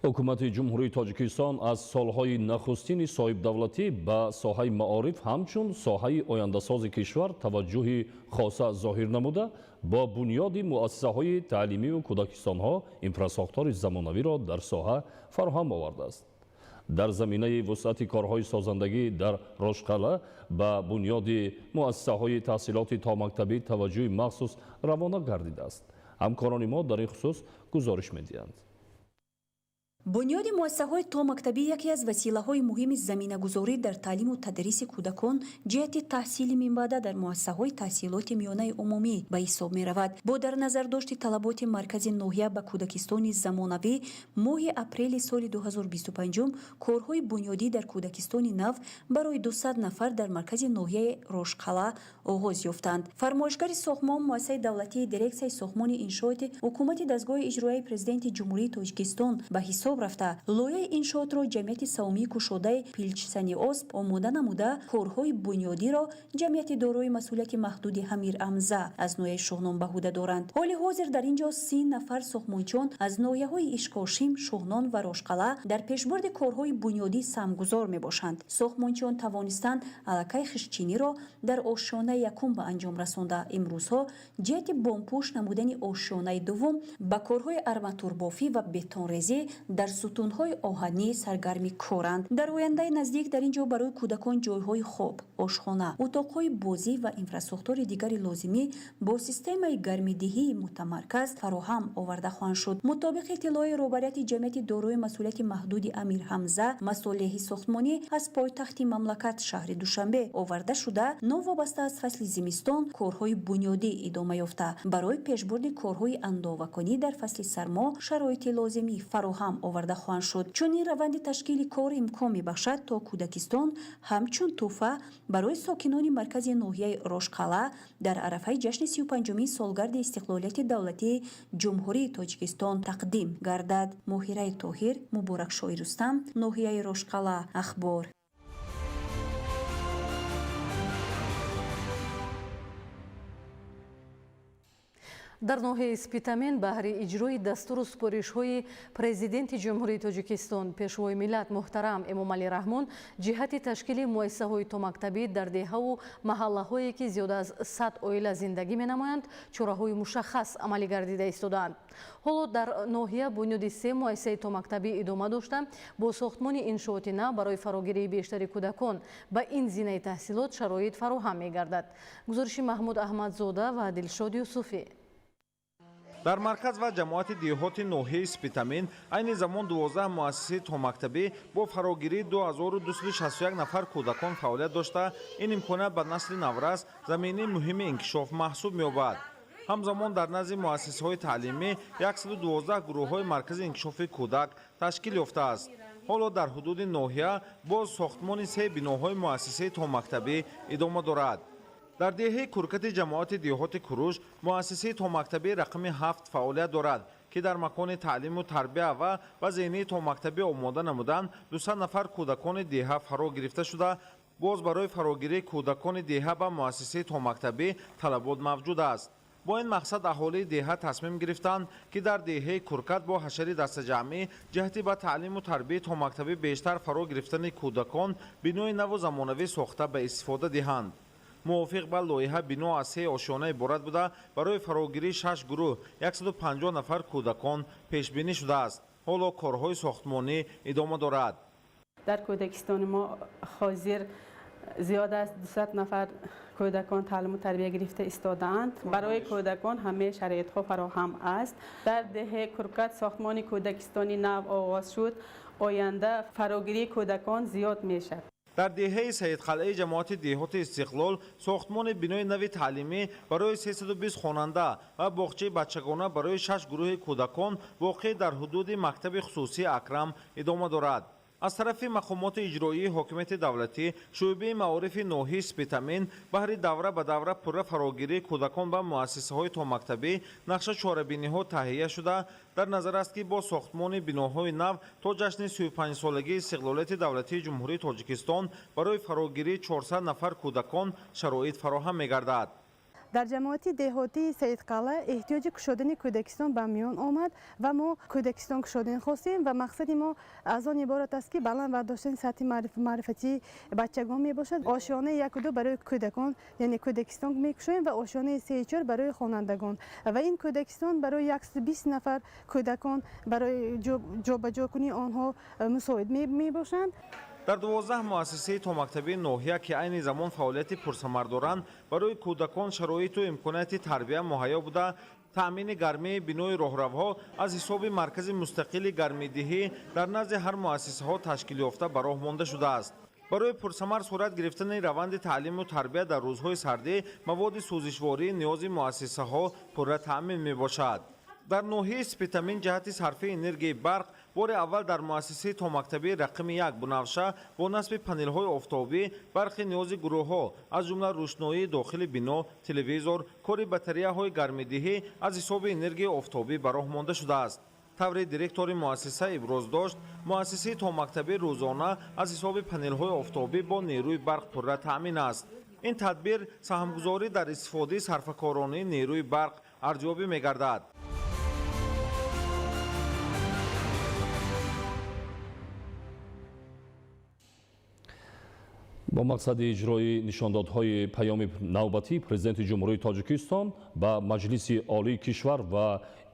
Ҳукумати Ҷумҳурии Тоҷикистон аз солҳои нахустини соҳибдавлатӣ ба соҳаи маориф ҳамчун соҳаи ояндасози кишвар таваҷҷӯҳи хоса зоҳир намуда, бо бунёди муассисаҳои таълимию кӯдакистонҳо инфрасохтори замонавиро дар соҳа фароҳам овардааст. Дар заминаи вусъати корҳои созандагӣ дар Рошқалъа ба бунёди муассисаҳои таҳсилоти томактабӣ таваҷҷӯҳи махсус равона гардидааст. Ҳамкорони мо дар ин хусус гузориш медиҳанд. Бунёди муассисаҳои томактабӣ яке аз василаҳои муҳими заминагузорӣ дар таълиму тадриси кӯдакон ҷиҳати таҳсили минбаъда дар муассисаҳои таҳсилоти миёнаи умумӣ ба ҳисоб меравад. Бо дар назардошти талаботи маркази ноҳия ба кӯдакистони замонавӣ, моҳи апрели соли 2025 корҳои бунёдӣ дар кӯдакистони нав барои 200 нафар дар маркази ноҳияи Рошқалъа оғоз ёфтанд. Фармоишгари сохтмон муассисаи давлатии дирексияи сохтмони иншооти ҳукумати дастгоҳи иҷроияи Президенти Ҷумҳурии Тоҷикистон ба ҳисоб рафта, лоиҳаи иншоотро ҷамъияти савомии кушодаи Пилчсаниосп омода намуда, корҳои бунёдиро ҷамъияти дорои масъулияти маҳдуди Ҳамир Амза аз ноҳияи Шоҳнон ба ҳуда доранд. Ҳоли ҳозир дар ин ҷо 30 нафар сохтмончиён аз ноҳияҳои Ишкошим, Шоҳнон ва Рошқалъа дар пешбурди корҳои бунёдӣ саҳмгузор мебошанд. Сохтмончиён тавонистанд аллакай хиштчиниро дар ошёнаи якум ба анҷом расонда, имрӯзҳо ҷиҳати бомпӯш намудани ошёнаи дуввум ба корҳои арматурбофӣ ва бетонрезӣ дар сутунҳои оҳанӣ саргарми коранд. Дар ояндаи наздик дар ин ҷо барои кӯдакон ҷойҳои хоб, ошхона, утоқҳои бозӣ ва инфрасохтори дигари лозимӣ бо системаи гармидиҳии мутамарказ фароҳам оварда хоҳанд шуд. Мутобиқи иттилои роҳбарияти ҷамъияти дорои масъулияти маҳдуди Амир Ҳамза, масолеҳи сохтмонӣ аз пойтахти мамлакат шаҳри Душанбе оварда шуда, новобаста аз фасли зимистон корҳои бунёдӣ идома ёфта, барои пешбурди корҳои андовакунӣ дар фасли сармо шароити лозимӣ фароҳам оварда хоҳанд шуд. Чунин раванди ташкили кор имкон мебахшад, то кӯдакистон ҳамчун тӯҳфа барои сокинони маркази ноҳияи Рошқалъа дар арафаи ҷашни 35-умин солгарди истиқлолияти давлатии Ҷумҳурии Тоҷикистон тақдим гардад. Моҳираи Тоҳир, Муборакшоҳи Рустам, ноҳияи Рошқалъа, Ахбор. Дар ноҳияи Спитамен баҳри иҷрои дастуру супоришҳои Президенти Ҷумҳурии Тоҷикистон, Пешвои миллат муҳтарам Эмомалӣ Раҳмон ҷиҳати ташкили муассисаҳои томактабӣ дар деҳаву маҳаллаҳое, ки зиёда аз 100 оила зиндагӣ менамоянд, чораҳои мушаххас амалӣ гардида истодаанд. Ҳоло дар ноҳия бунёди 3 муассисаи томактабӣ идома дошта, бо сохтмони иншооти нав барои фарогирии бештари кӯдакон ба ин зинаи таҳсилот шароит фароҳам мегардад. Гузориши Маҳмуд Аҳмадзода ва Дилшод Юсуфӣ. Дар марказ ва ҷамоати деҳоти ноҳияи Спитамен айни замон 12 муассисаи томактабӣ бо фарогирии 2261 нафар кӯдакон фаъолият дошта, ин имконият ба насли наврас заминаи муҳими инкишоф маҳсуб меёбад. Ҳамзамон дар назди муассисаҳои таълимӣ 112 гурӯҳҳои маркази инкишофи кӯдак ташкил ёфтааст. Ҳоло дар ҳудуди ноҳия боз сохтмони 3 биноҳои муассисаи томактабӣ идома дорад. Дар деҳаи Куркати ҷамоати деҳоти Куруш муассисаи томактабии рақами 7 фаъолият дорад, ки дар макони таълиму тарбия ва ба зеҳнии томактабӣ омода намудан 200 нафар кӯдакони деҳа фаро гирифта шуда, боз барои фарогирии кӯдакони деҳа ба муассисаи томактабӣ талабот мавҷуд аст. Бо ин мақсад аҳолии деҳа тасмим гирифтанд, ки дар деҳаи Куркат бо ҳашари дастаҷамъӣ ҷиҳати ба таълиму тарбияи томактабӣ бештар фаро гирифтани кӯдакон бинои наву замонавӣ сохта ба истифода диҳанд. Мувофиқ ба лоиҳа бино аз 3 ошёна иборат буда, барои фарогирии 6 гурӯҳ 150 нафар кӯдакон пешбинӣ шудааст. Ҳоло корҳои сохтмонӣ идома дорад. Дар кӯдакистони мо ҳозир зиёд аз 200 нафар кӯдакон таълиму тарбия гирифта истодаанд. Барои кӯдакон ҳамаи шароитҳо фароҳам аст. Дар деҳаи Куркат сохтмони кӯдакистони нав оғоз шуд. Оянда фарогирии кӯдакон зиёд мешавад. Дар деҳаи Саидқалъаи ҷамоати деҳоти Истиқлол сохтмони бинои нави таълимӣ барои 320 хонанда ва боғчаи бачагона барои 6 гурӯҳи кӯдакон воқеъ дар ҳудуди мактаби хусусии Акрам идома дорад. Аз тарафи мақомоти иҷроии ҳокимияти давлатӣ, шӯъбаи маорифи ноҳияи Спитамен баҳри давра ба давра пурра фарогирии кӯдакон ба муассисаҳои томактабӣ нақша чорабиниҳо таҳия шуда, дар назар аст, ки бо сохтмони биноҳои нав то ҷашни 35-солагии истиқлолияти давлатии Ҷумҳурии Тоҷикистон барои фарогирии 400 нафар кӯдакон шароит фароҳам мегардад. Дар ҷамоати деҳотии Саидқалъа эҳтиёҷи кушодани кӯдакистон ба миён омад ва мо кӯдакистон кушодан хостем ва мақсади мо аз он иборат аст, ки баланд бардоштани сатҳи маърифатии бачагон мебошад. Ошёнаи 1 ва 2 барои кӯдакон, яъне кӯдакистон мекушоем ва ошёнаи 3 4 барои хонандагон. Ва ин кӯдакистон барои 120 нафар кӯдакон барои ҷобаҷокунии онҳо мусоид мебошанд. Дар 12 муассисаи томактабии ноҳия, ки айни замон фаъолияти пурсамар доранд, барои кӯдакон шароиту имконияти тарбия муҳайё буда, таъмини гармии бинои роҳравҳо аз ҳисоби маркази мустақили гармидиҳӣ дар назди ҳар муассисаҳо ташкил ёфта ба роҳ монда шудааст. Барои пурсамар сурат гирифтани раванди таълиму тарбия дар рӯзҳои сардӣ маводи сӯзишвории ниёзи муассисаҳо пурра таъмин мебошад. Дар ноҳияи Спитамин ҷиҳати сарфи энергияи барқ бори аввал дар муассисаи томактабии рақами 1 Бунавша бо насби панелҳои офтобӣ барқи ниёзи гурӯҳҳо, аз ҷумла рӯшноии дохили бино, телевизор, кори батареяҳои гармидиҳӣ аз ҳисоби энергияи офтобӣ ба роҳ монда шудааст. Тавре директори муассиса иброз дошт, муассисаи томактабӣ рӯзона аз ҳисоби панелҳои офтобӣ бо нерӯи барқ пурра таъмин аст. Ин тадбир саҳмгузорӣ дар истифодаи сарфакоронаи нерӯи барқ арзёбӣ мегардад. Бо мақсади иҷрои нишондодҳои паёми навбатии Президенти Ҷумҳурии Тоҷикистон ба Маҷлиси Олии кишвар ва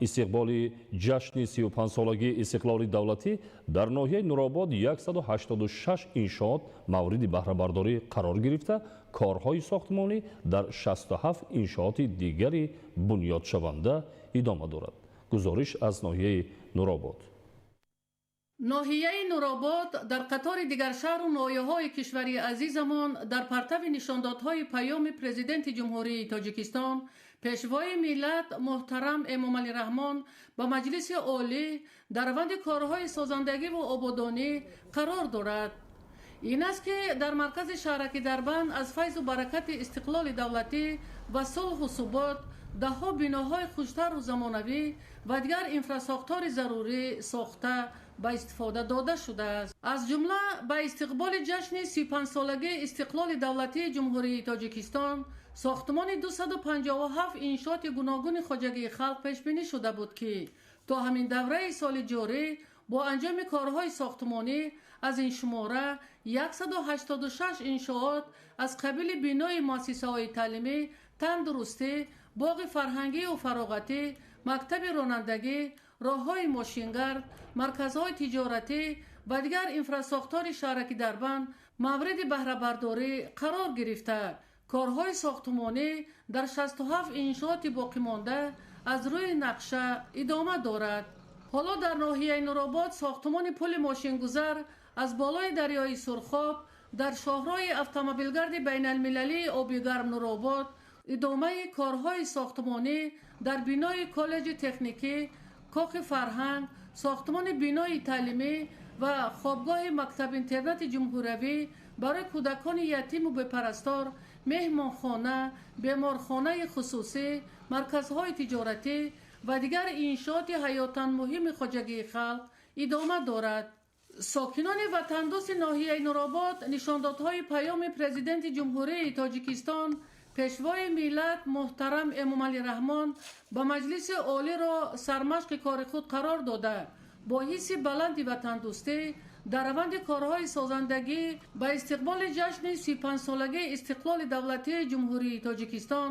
истиқболи ҷашни 35-солагии истиқлоли давлатӣ дар ноҳияи Нуробод 186 иншоот мавриди баҳрабардорӣ қарор гирифта, корҳои сохтмонӣ дар 67 иншооти дигари бунёдшаванда идома дорад. Гузориш аз ноҳияи Нуробод. Ноҳияи Нуробод дар қатори дигар шаҳру ноҳияҳои кишвари азизамон дар партави нишондодҳои паёми Президенти Ҷумҳурии Тоҷикистон, Пешвои миллат муҳтарам Эмомалӣ Раҳмон ба Маҷлиси Олӣ дар раванди корҳои созандагиву ободонӣ қарор дорад. Ин аст, ки дар маркази шаҳраки Дарбанд аз файзу баракати истиқлоли давлатӣ ва сулҳу субот даҳҳо биноҳои хуштару замонавӣ ва дигар инфрасохтори зарурӣ сохта ба истифода дода шудааст. Аз ҷумла ба истиқболи ҷашни 35-солагии истиқлоли давлатии Ҷумҳурии Тоҷикистон сохтмони 257 иншооти гуногуни хоҷагии халқ пешбинӣ шуда буд, ки то ҳамин давраи соли ҷорӣ бо анҷоми корҳои сохтмонӣ аз ин шумора 186 иншоот аз қабили бинои муассисаҳои таълимӣ, тандурустӣ, боғи фарҳангию фароғатӣ, мактаби ронандагӣ, роҳҳои мошингард, марказҳои тиҷоратӣ ва дигар инфрасохтори шаҳраки Дарбанд мавриди баҳрабардорӣ қарор гирифта, корҳои сохтмонӣ дар 67 иншооти боқимонда аз рӯи нақша идома дорад. Ҳоло дар ноҳияи Нуробод сохтмони пули мошингузар аз болои дарёи Сурхоб дар шоҳроҳи автомобилгарди байналмилалии Оби Гарм Нуробод, идомаи корҳои сохтмонӣ дар бинои коллеҷи техникӣ, кохи фарҳанг, сохтмони бинои таълимӣ ва хобгоҳи мактаб-интернати ҷумҳуриявӣ барои кӯдакони ятиму бепарастор, меҳмонхона, беморхонаи хусусӣ, марказҳои тиҷоратӣ ва дигар иншооти ҳаётан муҳими хоҷагии халқ идома дорад. Сокинони ватандӯсти ноҳияи Нуробод нишондодҳои паёми Президенти Ҷумҳурии Тоҷикистон, Пешвои миллат муҳтарам Эмомалӣ Раҳмон ба Маҷлиси Олиро сармашқи кори худ қарор дода, бо ҳисси баланди ватандӯстӣ дар раванди корҳои созандагӣ ба истиқболи ҷашни 35-солагии истиқлоли давлатии Ҷумҳурии Тоҷикистон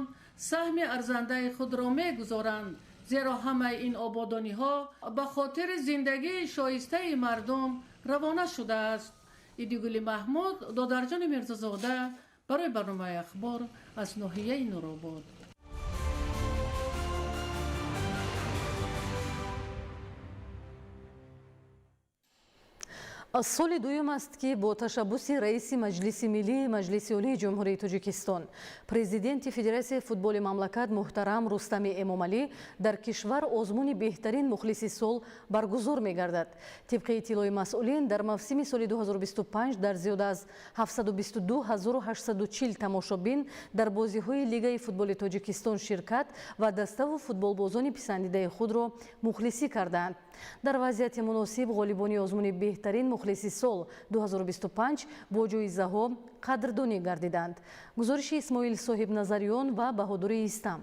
саҳми арзандаи худро мегузоранд, зеро ҳамаи ин ободониҳо ба хотири зиндагии шоистаи мардум равона шудааст. Идигули Маҳмуд, Додарҷони Мирзозода барои барномаи Ахбор аз ноҳияи Нуробод. Соли дуюм аст, ки бо ташаббуси раиси Маҷлиси Миллии Маҷлиси Олии Ҷумҳурии Тоҷикистон, президенти Федератсияи футболи мамлакат муҳтарам Рустами Эмомалӣ дар кишвар озмуни беҳтарин мухлиси сол баргузор мегардад. Тибқи иттилои масъулин, дар мавсими соли 2025 дар зиёда аз 722 840 тамошобин дар бозиҳои Лигаи футболи Тоҷикистон ширкат ва даставу футболбозони писандидаи худро мухлисӣ кардаанд. Дар вазъияти муносиб ғолибони озмуни беҳтарин мухлиси сол 2025 бо ҷоизаҳо қадрдонӣ гардиданд. Гузориши Исмоил Соҳибназарён ва Баҳодури Истам.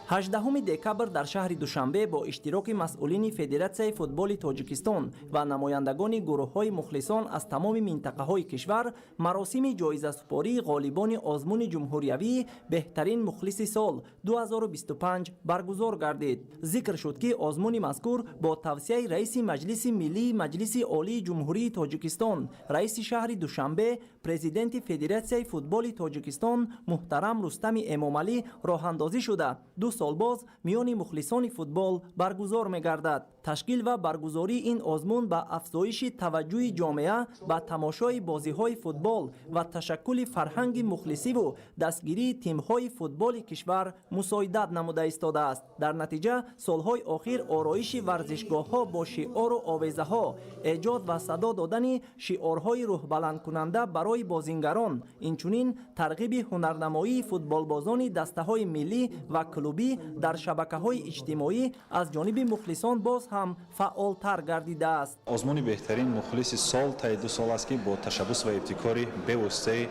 18 декабр дар шаҳри Душанбе бо иштироки масъулини Федератсияи футболи Тоҷикистон ва намояндагони гурӯҳҳои мухлисон аз тамоми минтақаҳои кишвар маросими ҷоизасупории ғолибони озмуни ҷумҳуриявии беҳтарин мухлиси сол 2025 баргузор гардид. Зикр шуд, ки озмуни мазкур бо тавсияи раиси Маҷлиси Миллии Маҷлиси Олии Ҷумҳурии Тоҷикистон, раиси шаҳри Душанбе, президенти Федератсияи футболи Тоҷикистон муҳтарам Рустами Эмомалӣ роҳандозӣ шуда, 2 сол боз миёни мухлисони футбол баргузор мегардад. Ташкил ва баргузории ин озмун ба афзоиши таваҷҷӯҳи ҷомеа ба тамошои бозиҳои футбол ва ташаккули фарҳанги мухлисиву дастгирии тимҳои футболи кишвар мусоидат намуда истодааст. Дар натиҷа, солҳои охир ороиши варзишгоҳҳо бо шиору овезаҳо, эҷод ва садо додани шиорҳои рӯҳбаландкунанда барои бозингарон, инчунин тарғиби ҳунарнамоии футболбозони дастаҳои миллӣ ва клубӣ дар шабакаҳои иҷтимоӣ аз ҷониби мухлисон боз ҳам фаъолтар гардидааст. Озмуни беҳтарин мухлиси сол таи 2 сол аст, ки бо ташаббус ва ибтикори бевоситаи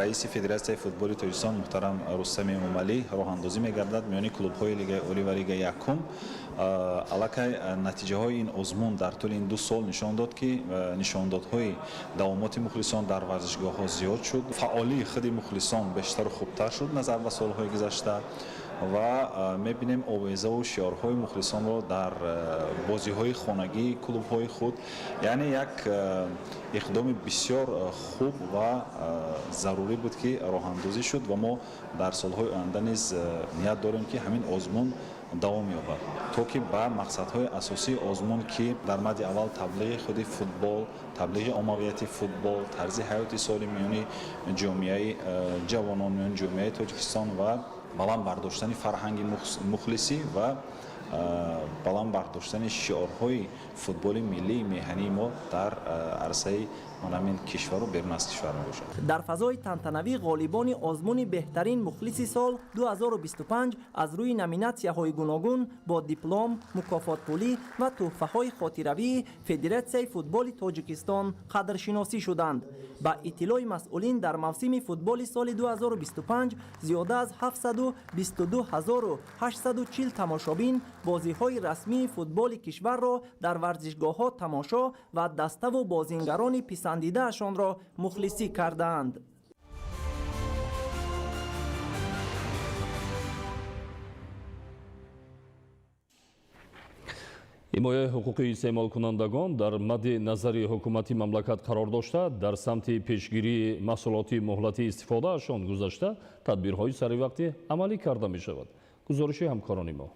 раиси Федератсияи футболи Тоҷикистон муҳтарам Рустами Эмомалӣ роҳандозӣ мегардад миёни клубҳои Лигаи Олӣ ва Лигаи якум. Аллакай натиҷаҳои ин озмун дар тӯли ин 2 сол нишон дод, ки нишондодҳои давомоти мухлисон дар варзишгоҳҳо зиёд шуд, фаъолии худи мухлисон бештару хубтар шуд назар ба солҳои гузашта ва мебинем овезаву шиорҳои мухлисонро дар бозиҳои хонагии клубҳои худ. Яъне як иқдоми бисёр хуб ва зарурӣ буд, ки роҳандозӣ шуд ва мо дар солҳои оянда низ ният дорем, ки ҳамин озмун давом ёбад, то ки ба мақсадҳои асосии озмун, ки дар мадди аввал таблиғи худи футбол, таблиғи оммавияти футбол, тарзи ҳаёти солим миёни ҷомеаи ҷавонон, миёни ҷомеаи Тоҷикистон ва баланд бардоштани фарҳанги мухлисӣ ва баланд бардоштани шиорҳои футболи миллии меҳании мо дар арсаи ҳамин кишвару берун аз кишвар мебошад. Дар фазои тантанавӣ ғолибони озмуни беҳтарин мухлиси сол 2025 аз рӯи номинатсияҳои гуногун бо диплом, мукофотпулӣ ва тӯҳфаҳои хотиравии Федератсияи футболи Тоҷикистон қадршиносӣ шуданд. Ба иттилои масъулин, дар мавсими футболи соли 2025 зиёда аз 722 840 тамошобин бозиҳои расмии футболи кишварро дар варзишгоҳҳо тамошо ва даставу бозингарони писандидаашонро мухлисӣ кардаанд. Ҳимояи ҳуқуқи истеъмолкунандагон дар мадди назари ҳукумати мамлакат қарор дошта, дар самти пешгирии маҳсулоти муҳлати истифодаашон гузашта тадбирҳои саривақтӣ амалӣ карда мешавад. Гузориши ҳамкорони мо.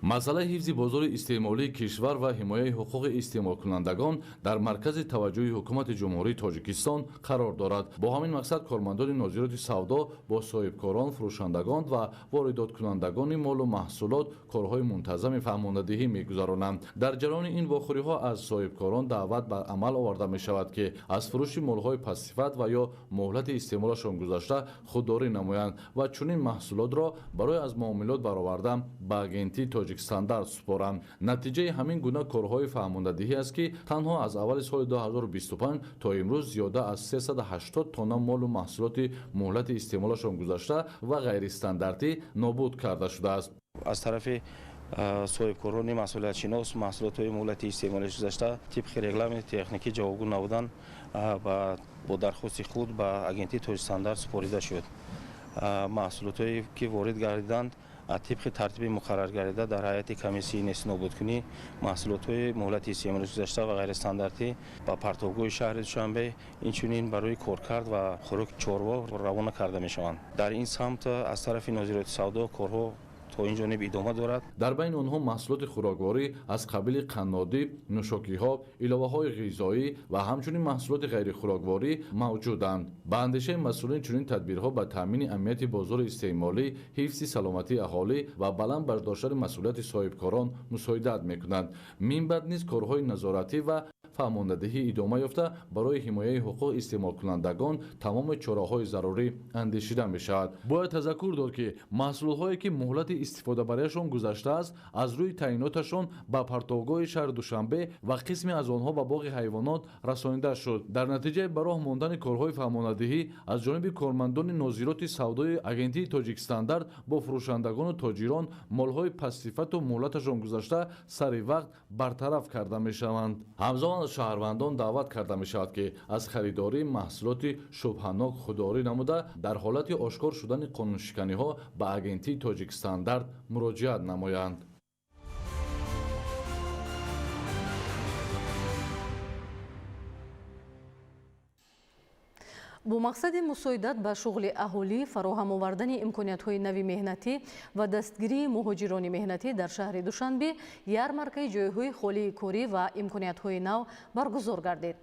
Масъалаи ҳифзи бозори истеъмолии кишвар ва ҳимояи ҳуқуқи истеъмолкунандагон дар маркази таваҷҷӯҳи Ҳукумати Ҷумҳурии Тоҷикистон қарор дорад. Бо ҳамин мақсад кормандони нозироти савдо бо соҳибкорон, фурӯшандагон ва воридоткунандагони молу маҳсулот корҳои мунтазами фаҳмондадиҳӣ мегузаронанд. Дар ҷараёни ин вохӯриҳо аз соҳибкорон даъват ба амал оварда мешавад, ки аз фурӯши молҳои пастсифат ва ё муҳлати истеъмолашон гузашта худдорӣ намоянд ва чунин маҳсулотро барои аз муомилот баровардан ба Агентии Тоҷикстандарт супоранд. Натиҷаи ҳамин гуна корҳои фаҳмондадиҳӣ аст, ки танҳо аз аввали соли 2025 то имрӯз зиёда аз 380 тонна молу маҳсулоти муҳлати истеъмолашон гузашта ва ғайристандартӣ нобуд карда шудааст. Аз тарафи соҳибкорони масъулиятшинос маҳсулотҳои муҳлати истеъмолиш гузашта, тибқи регламенти техникӣ ҷавобгӯ набудан, бо дархости худ ба Агентии Тоҷикстандарт супорида шуд. Маҳсулотҳое ки ворид гардиданд, тибқи тартиби муқарраргардида дар ҳайати комиссияи нестнобудкунӣ маҳсулотҳои муҳлати истеъмолиш гузашта ва ғайристандартӣ ба партобгоҳи шаҳри Душанбе, инчунин барои коркард ва хӯроки чорво равона карда мешаванд. Дар ин самт аз тарафи нозироти савдо корҳо то ин ҷониб идома дорад. Дар байни онҳо маҳсулоти хӯрокворӣ аз қабили қаннодӣ, нӯшокиҳо, иловаҳои ғизоӣ ва ҳамчунин маҳсулоти ғайрихӯрокворӣ мавҷуданд. Ба андешаи масъулин, чунин тадбирҳо ба таъмини амнияти бозори истеъмолӣ, ҳифзи саломатии аҳолӣ ва баланд бардоштани масъулияти соҳибкорон мусоидат мекунанд. Минбаъд низ корҳои назоратӣ ва фаҳмондадиҳӣ идома ёфта, барои ҳимояи ҳуқуқ истеъмолкунандагон тамоми чораҳои зарурӣ андешида мешавад. Бояд тазаккур дод, ки маҳсулотҳое ки муҳлати истифодабарияшон гузаштааст, аз рӯи таъиноташон ба партовгоҳи шаҳри Душанбе ва қисме аз онҳо ба боғи ҳайвонот расонида шуд. Дар натиҷаи ба роҳ мондани корҳои фаҳмонадиҳӣ аз ҷониби кормандони нозироти савдои Агентии Тоҷикстандарт бо фурӯшандагону тоҷирон, молҳои пастсифату муҳлаташон гузашта сари вақт бартараф карда мешаванд. Ҳамзамон аз шаҳрвандон даъват карда мешавад, ки аз харидории маҳсулоти шубҳанок худдорӣ намуда, дар ҳолати ошкор шудани қонуншиканиҳо ба Агентии Тоҷикстандарт муроҷиат намоянд. Бо мақсади мусоидат ба шуғли аҳолӣ, фароҳам овардани имкониятҳои нави меҳнатӣ ва дастгирии муҳоҷирони меҳнатӣ дар шаҳри Душанбе ярмаркаи ҷойҳои холии корӣ ва имкониятҳои нав баргузор гардид.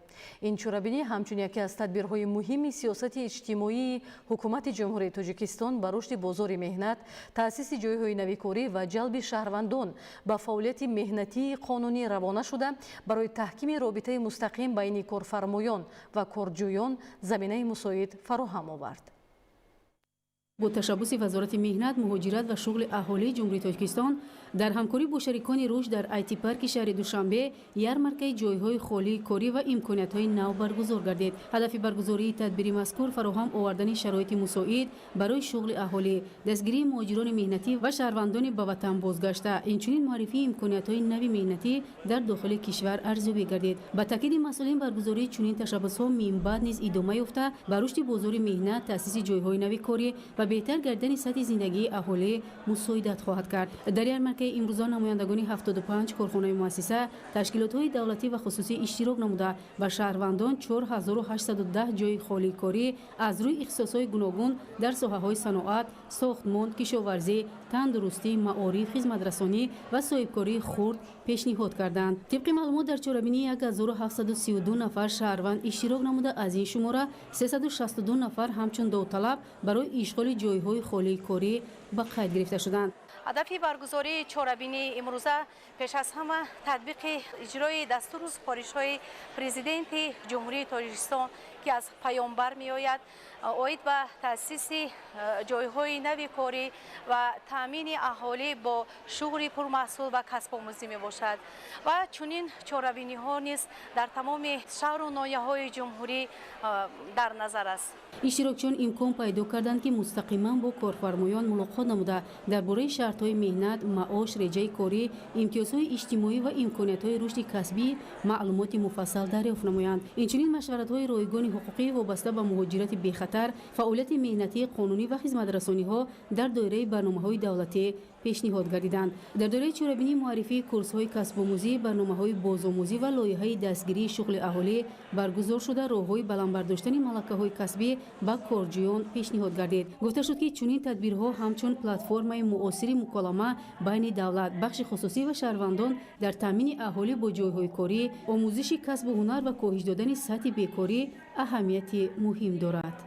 Ин чорабинӣ ҳамчун яке аз тадбирҳои муҳими сиёсати иҷтимоии Ҳукумати Ҷумҳурии Тоҷикистон ба рушди бозори меҳнат, таъсиси ҷойҳои нави корӣ ва ҷалби шаҳрвандон ба фаъолияти меҳнатии қонунӣ равона шуда, барои таҳкими робитаи мустақим байни корфармоён ва корҷӯён заминаи мусоид фароҳам овард. Бо ташаббуси Вазорати меҳнат, муҳоҷират ва шуғли аҳолии Ҷумҳурии Тоҷикистон дар ҳамкорӣ бо шарикони рушд дар IT-парки шаҳри Душанбе ярмаркаи ҷойҳои холии корӣ ва имкониятҳои нав баргузор гардид. Ҳадафи баргузории тадбири мазкур фароҳам овардани шароити мусоид барои шуғли аҳолӣ, дастгирии муҳоҷирони меҳнатӣ ва шаҳрвандони ба ватан бозгашта, инчунин муаррифии имкониятҳои нави меҳнатӣ дар дохили кишвар арзёбӣ гардид. Ба таъкиди масъулин, баргузории чунин ташаббусҳо минбаъд низ идома ёфта, ба рушди бозори меҳнат, таъсиси ҷойҳои нави корӣ ва беҳтар гардидани сатҳи зиндагии аҳолӣ мусоидат хоҳад кард. Дар ярмаркаи имрӯза намояндагони 75 корхонаи муассиса, ташкилотҳои давлатӣ ва хусусӣ иштирок намуда, ба шаҳрвандон 4810 ҷойи холии корӣ аз рӯи ихтисосҳои гуногун дар соҳаҳои саноат, сохтмон, кишоварзӣ, тандурустӣ, маориф, хизматрасонӣ ва соҳибкории хурд пешниҳод карданд. Тибқи маълумот, дар чорабинӣ 1732 нафар шаҳрванд иштирок намуда, аз ин шумора 362 нафар ҳамчун довталаб барои ишғоли ҷойҳои холии корӣ ба қайд гирифта шуданд. Ҳадафи баргузории чорабинии имрӯза пеш аз ҳама татбиқи иҷрои дастуру супоришҳои Президенти Ҷумҳурии Тоҷикистон, ки аз паёмбар меояд, оид ба таъсиси ҷойҳои нави корӣ ва таъмини аҳолӣ бо шуғли пурмаҳсул ва касбомӯзӣ мебошад. Ва чунин чорабиниҳо низ дар тамоми шаҳру ноҳияҳои ҷумҳурӣ дар назар аст. Иштирокчиён имкон пайдо карданд, ки мустақиман бо корфармоён мулоқот намуда, дар бораи шартҳои меҳнат, маош, реҷаи корӣ, имтиёзҳои иҷтимоӣ ва имкониятҳои рушди касбӣ маълумоти муфассал дарёфт намоянд. Инчунин машваратҳои ройгони ҳуқуқӣ вобаста ба муҳоҷирати бехатар, фаъолияти меҳнатии қонунӣ ва хизматрасониҳо дар доираи барномаҳои давлатӣ пешниҳод гардиданд. Дар доираи чорабинии муаррифии курсҳои касбомӯзӣ, барномаҳои бозомӯзӣ ва лоиҳаи дастгирии шуғли аҳолӣ баргузор шуда, роҳҳои баланд бардоштани малакаҳои касбӣ ба корҷӯён пешниҳод гардид. Гуфта шуд, ки чунин тадбирҳо ҳамчун платформаи муосири муколама байни давлат, бахши хусусӣ ва шаҳрвандон дар таъмини аҳолӣ бо ҷойҳои корӣ, омӯзиши касбу ҳунар ва коҳиш додани сатҳи бекорӣ аҳамияти муҳим дорад.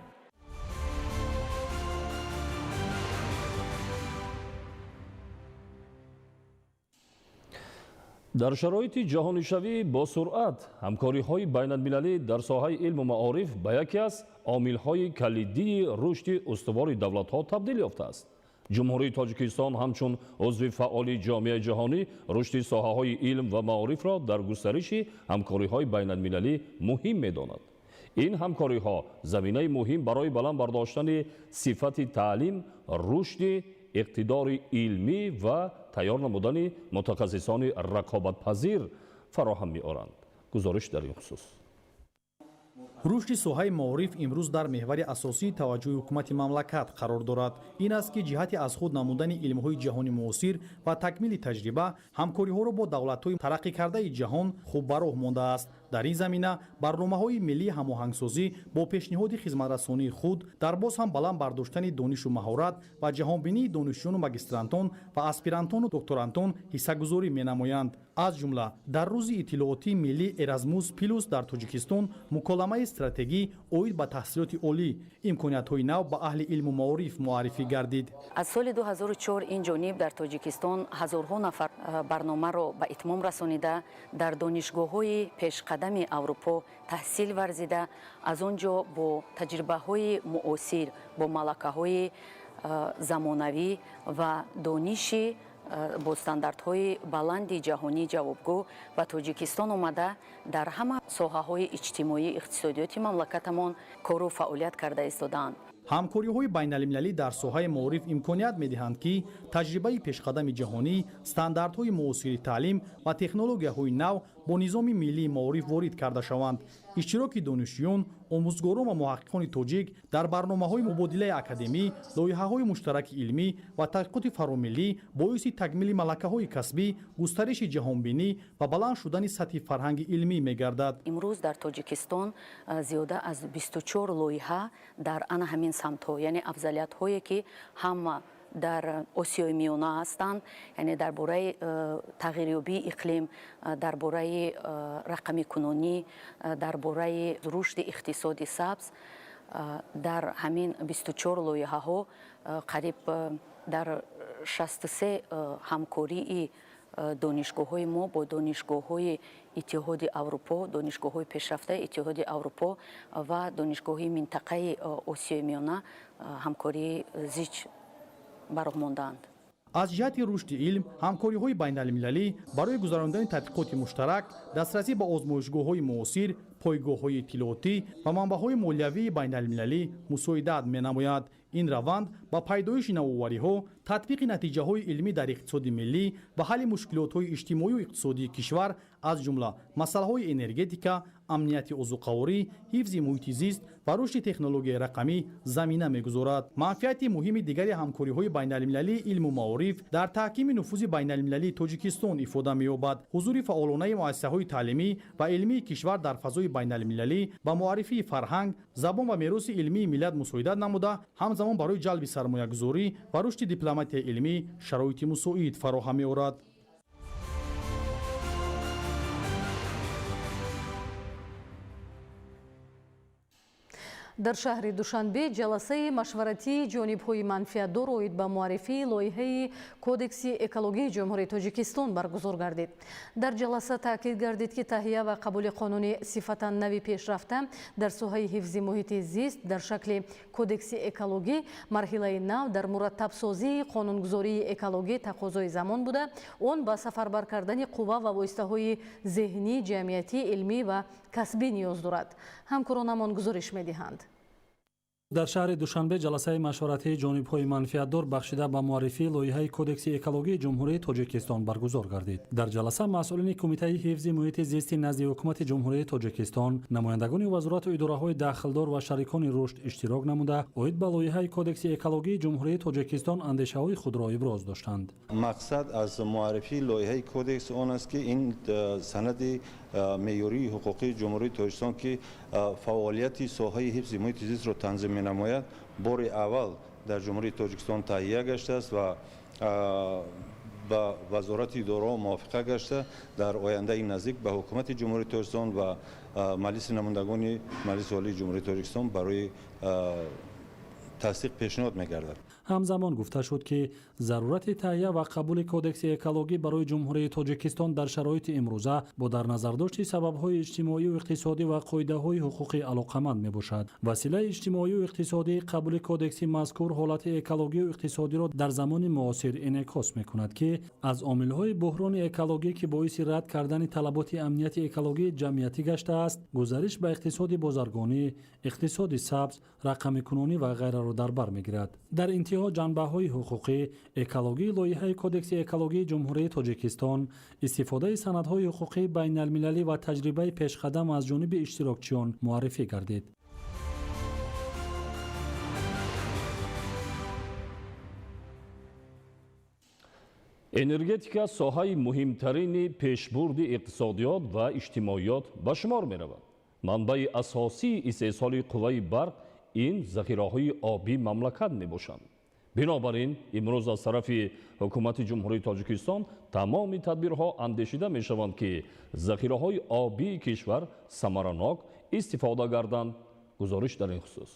Дар шароити ҷаҳонишавӣ бо суръат ҳамкориҳои байналмилалӣ дар соҳаи илму маориф ба яке аз омилҳои калидии рушди устувори давлатҳо табдил ёфтааст. Ҷумҳурии Тоҷикистон ҳамчун узви фаъоли ҷомеаи ҷаҳонӣ рушди соҳаҳои илм ва маорифро дар густариши ҳамкориҳои байналмилалӣ муҳим медонад. Ин ҳамкориҳо заминаи муҳим барои баланд бардоштани сифати таълим, рушди иқтидори илмӣ ва тайёр намудани мутахассисони рақобатпазир фароҳам меоранд. Гузориш дар ин хусус. Рушди соҳаи маориф имрӯз дар меҳвари асосии таваҷҷӯҳи ҳукумати мамлакат қарор дорад. Ин аст, ки ҷиҳати аз худ намудани илмҳои ҷаҳони муосир ва такмили таҷриба ҳамкориҳоро бо давлатҳои тараққӣ кардаи ҷаҳон хуб ба роҳ мондааст. Дар ин замина барномаҳои миллии ҳамоҳангсозӣ бо пешниҳоди хизматрасонии худ дар боз ҳам баланд бардоштани донишу маҳорат ва ҷаҳонбинии донишҷӯёну магистрантон ва аспирантону докторантон ҳиссагузорӣ менамоянд. Аз ҷумла дар рӯзи иттилоотии миллии Эразмус Плюс дар Тоҷикистон муколамаи стратегӣ оид ба таҳсилоти олӣ, имкониятҳои нав ба аҳли илму маориф муаррифӣ гардид. Аз соли 2004 ин ҷониб дар Тоҷикистон ҳазорҳо нафар барномаро ба итмом расонида, дар донишгоҳҳои пешқадами Аврупо таҳсил варзида, аз он ҷо бо таҷрибаҳои муосир, бо малакаҳои замонавӣ ва дониши бо стандартҳои баланди ҷаҳонӣ ҷавобгӯ ба Тоҷикистон омада, дар ҳама соҳаҳои иҷтимоӣ иқтисодиёти мамлакатамон кору фаъолият карда истодаанд. Ҳамкориҳои байналмилалӣ дар соҳаи маориф имконият медиҳанд, ки таҷрибаи пешқадами ҷаҳонӣ, стандартҳои муосири таълим ва технологияҳои нав бо низоми миллии маориф ворид карда шаванд. Иштироки донишҷӯён, омӯзгорон ва муҳаққиқони тоҷик дар барномаҳои мубодилаи академӣ, лоиҳаҳои муштараки илмӣ ва таҳқиқоти фаромиллӣ боиси такмили малакаҳои касбӣ, густариши ҷаҳонбинӣ ва баланд шудани сатҳи фарҳанги илмӣ мегардад. Имрӯз дар Тоҷикистон зиёда аз 24 лоиҳа дар ана ҳамин самтҳо, яъне афзалиятҳое ки ҳама дар Осиёи Миёна ҳастанд, яъне дар бораи тағйирёбии иқлим, дар бораи рақамикунонӣ, дар бораи рушди иқтисоди сабз, дар ҳамин 24 лоиҳаҳо қариб дар 63 ҳамкории донишгоҳҳои мо бо донишгоҳҳои Иттиҳоди Аврупо, донишгоҳҳои пешрафтаи Иттиҳоди Аврупо ва донишгоҳи минтақаи Осиёи Миёна ҳамкории зич ба роҳ мондаанд. Аз ҷиҳати рушди илм, ҳамкориҳои байналмилалӣ барои гузарондани тадқиқоти муштарак, дастрасӣ ба озмоишгоҳҳои муосир, пойгоҳҳои иттилоотӣ ва манбаъҳои молиявии байналмилалӣ мусоидат менамояд. Ин раванд ба пайдоиши навовариҳо, татбиқи натиҷаҳои илмӣ дар иқтисоди миллӣ ва ҳалли мушкилотҳои иҷтимоию иқтисодии кишвар, аз ҷумла масъалаҳои энергетика, амнияти озуқаворӣ, ҳифзи муҳити зист ва рушди технологияи рақамӣ замина мегузорад. Манфиати муҳими дигари ҳамкориҳои байналмилалии илму маориф дар таҳкими нуфузи байналмилалии Тоҷикистон ифода меёбад. Ҳузури фаъолонаи муассисаҳои таълимӣ ва илмии кишвар дар фазои байналмилалӣ ба муаррифии фарҳанг, забон ва мероси илмии миллат мусоидат намуда, ҳамзамон барои ҷалби сармоягузорӣ ва рушди дипломатияи илмӣ шароити мусоид фароҳам меорад. Дар шаҳри Душанбе ҷаласаи машваратии ҷонибҳои манфиатдор оид ба муаррифии лоиҳаи Кодекси экологии Ҷумҳурии Тоҷикистон баргузор гардид. Дар ҷаласа таъкид гардид, ки таҳия ва қабули қонуни сифатан нави пешрафта дар соҳаи ҳифзи муҳити зист дар шакли Кодекси экологӣ марҳилаи нав дар мураттабсозии қонунгузории экологӣ тақозои замон буда, он ба сафарбар кардани қувва ва воситаҳои зеҳнӣ, ҷамъиятӣ, илмӣ ва касбӣ ниёз дорад. Ҳамкоронамон гузориш медиҳанд. Дар шаҳри Душанбе ҷаласаи машваратии ҷонибҳои манфиатдор бахшида ба муаррифии лоиҳаи Кодекси экологии Ҷумҳурии Тоҷикистон баргузор гардид. Дар ҷаласа масъулини Кумитаи ҳифзи муҳити зисти назди Ҳукумати Ҷумҳурии Тоҷикистон, намояндагони вазорату идораҳои дахлдор ва шарикони рушд иштирок намуда, оид ба лоиҳаи Кодекси экологии Ҷумҳурии Тоҷикистон андешаҳои худро иброз доштанд. Мақсад аз муаррифии лоиҳаи кодекс он аст, ки ин санади меъёрии ҳуқуқии Ҷумҳурии Тоҷикистон, ки фаъолияти соҳаи ҳифзи муҳити зистро танзим менамояд, бори аввал дар Ҷумҳурии Тоҷикистон таҳия гаштааст ва ба вазорати идораҳо мувофиқа гашта, дар ояндаи наздик ба Ҳукумати Ҷумҳурии Тоҷикистон ва Маҷлиси намояндагони Маҷлиси Олии Ҷумҳурии Тоҷикистон барои тасдиқ пешниҳод мегардад. Ҳамзамон гуфта шуд, ки зарурати таҳия ва қабули Кодекси экологӣ барои Ҷумҳурии Тоҷикистон дар шароити имрӯза бо дар назардошти сабабҳои иҷтимоию иқтисодӣ ва қоидаҳои ҳуқуқӣ алоқаманд мебошад. Василаи иҷтимоию иқтисодии қабули кодекси мазкур ҳолати экологию иқтисодиро дар замони муосир инъикос мекунад, ки аз омилҳои буҳрони экологӣ, ки боиси рад кардани талаботи амнияти экологии ҷамъиятӣ гаштааст, гузариш ба иқтисоди бозаргонӣ, иқтисоди сабз, рақамикунонӣ ва ғайраро дар бар мегирад. Дар интиҳо ҷанбаҳои ҳуқуқӣ, экологии лоиҳаи Кодекси экологии Ҷумҳурии Тоҷикистон, истифодаи санадҳои ҳуқуқии байналмилалӣ ва таҷрибаи пешқадам аз ҷониби иштирокчиён муаррифӣ гардид. Энергетика соҳаи муҳимтарини пешбурди иқтисодиёт ва иҷтимоиёт ба шумор меравад. Манбаи асосии истеҳсоли қувваи барқ ин захираҳои обии мамлакат мебошанд. Бинобар ин имрӯз аз тарафи ҳукумати Ҷумҳурии Тоҷикистон тамоми тадбирҳо андешида мешаванд, ки захираҳои обии кишвар самаранок истифода гарданд. Гузориш дар ин хусус.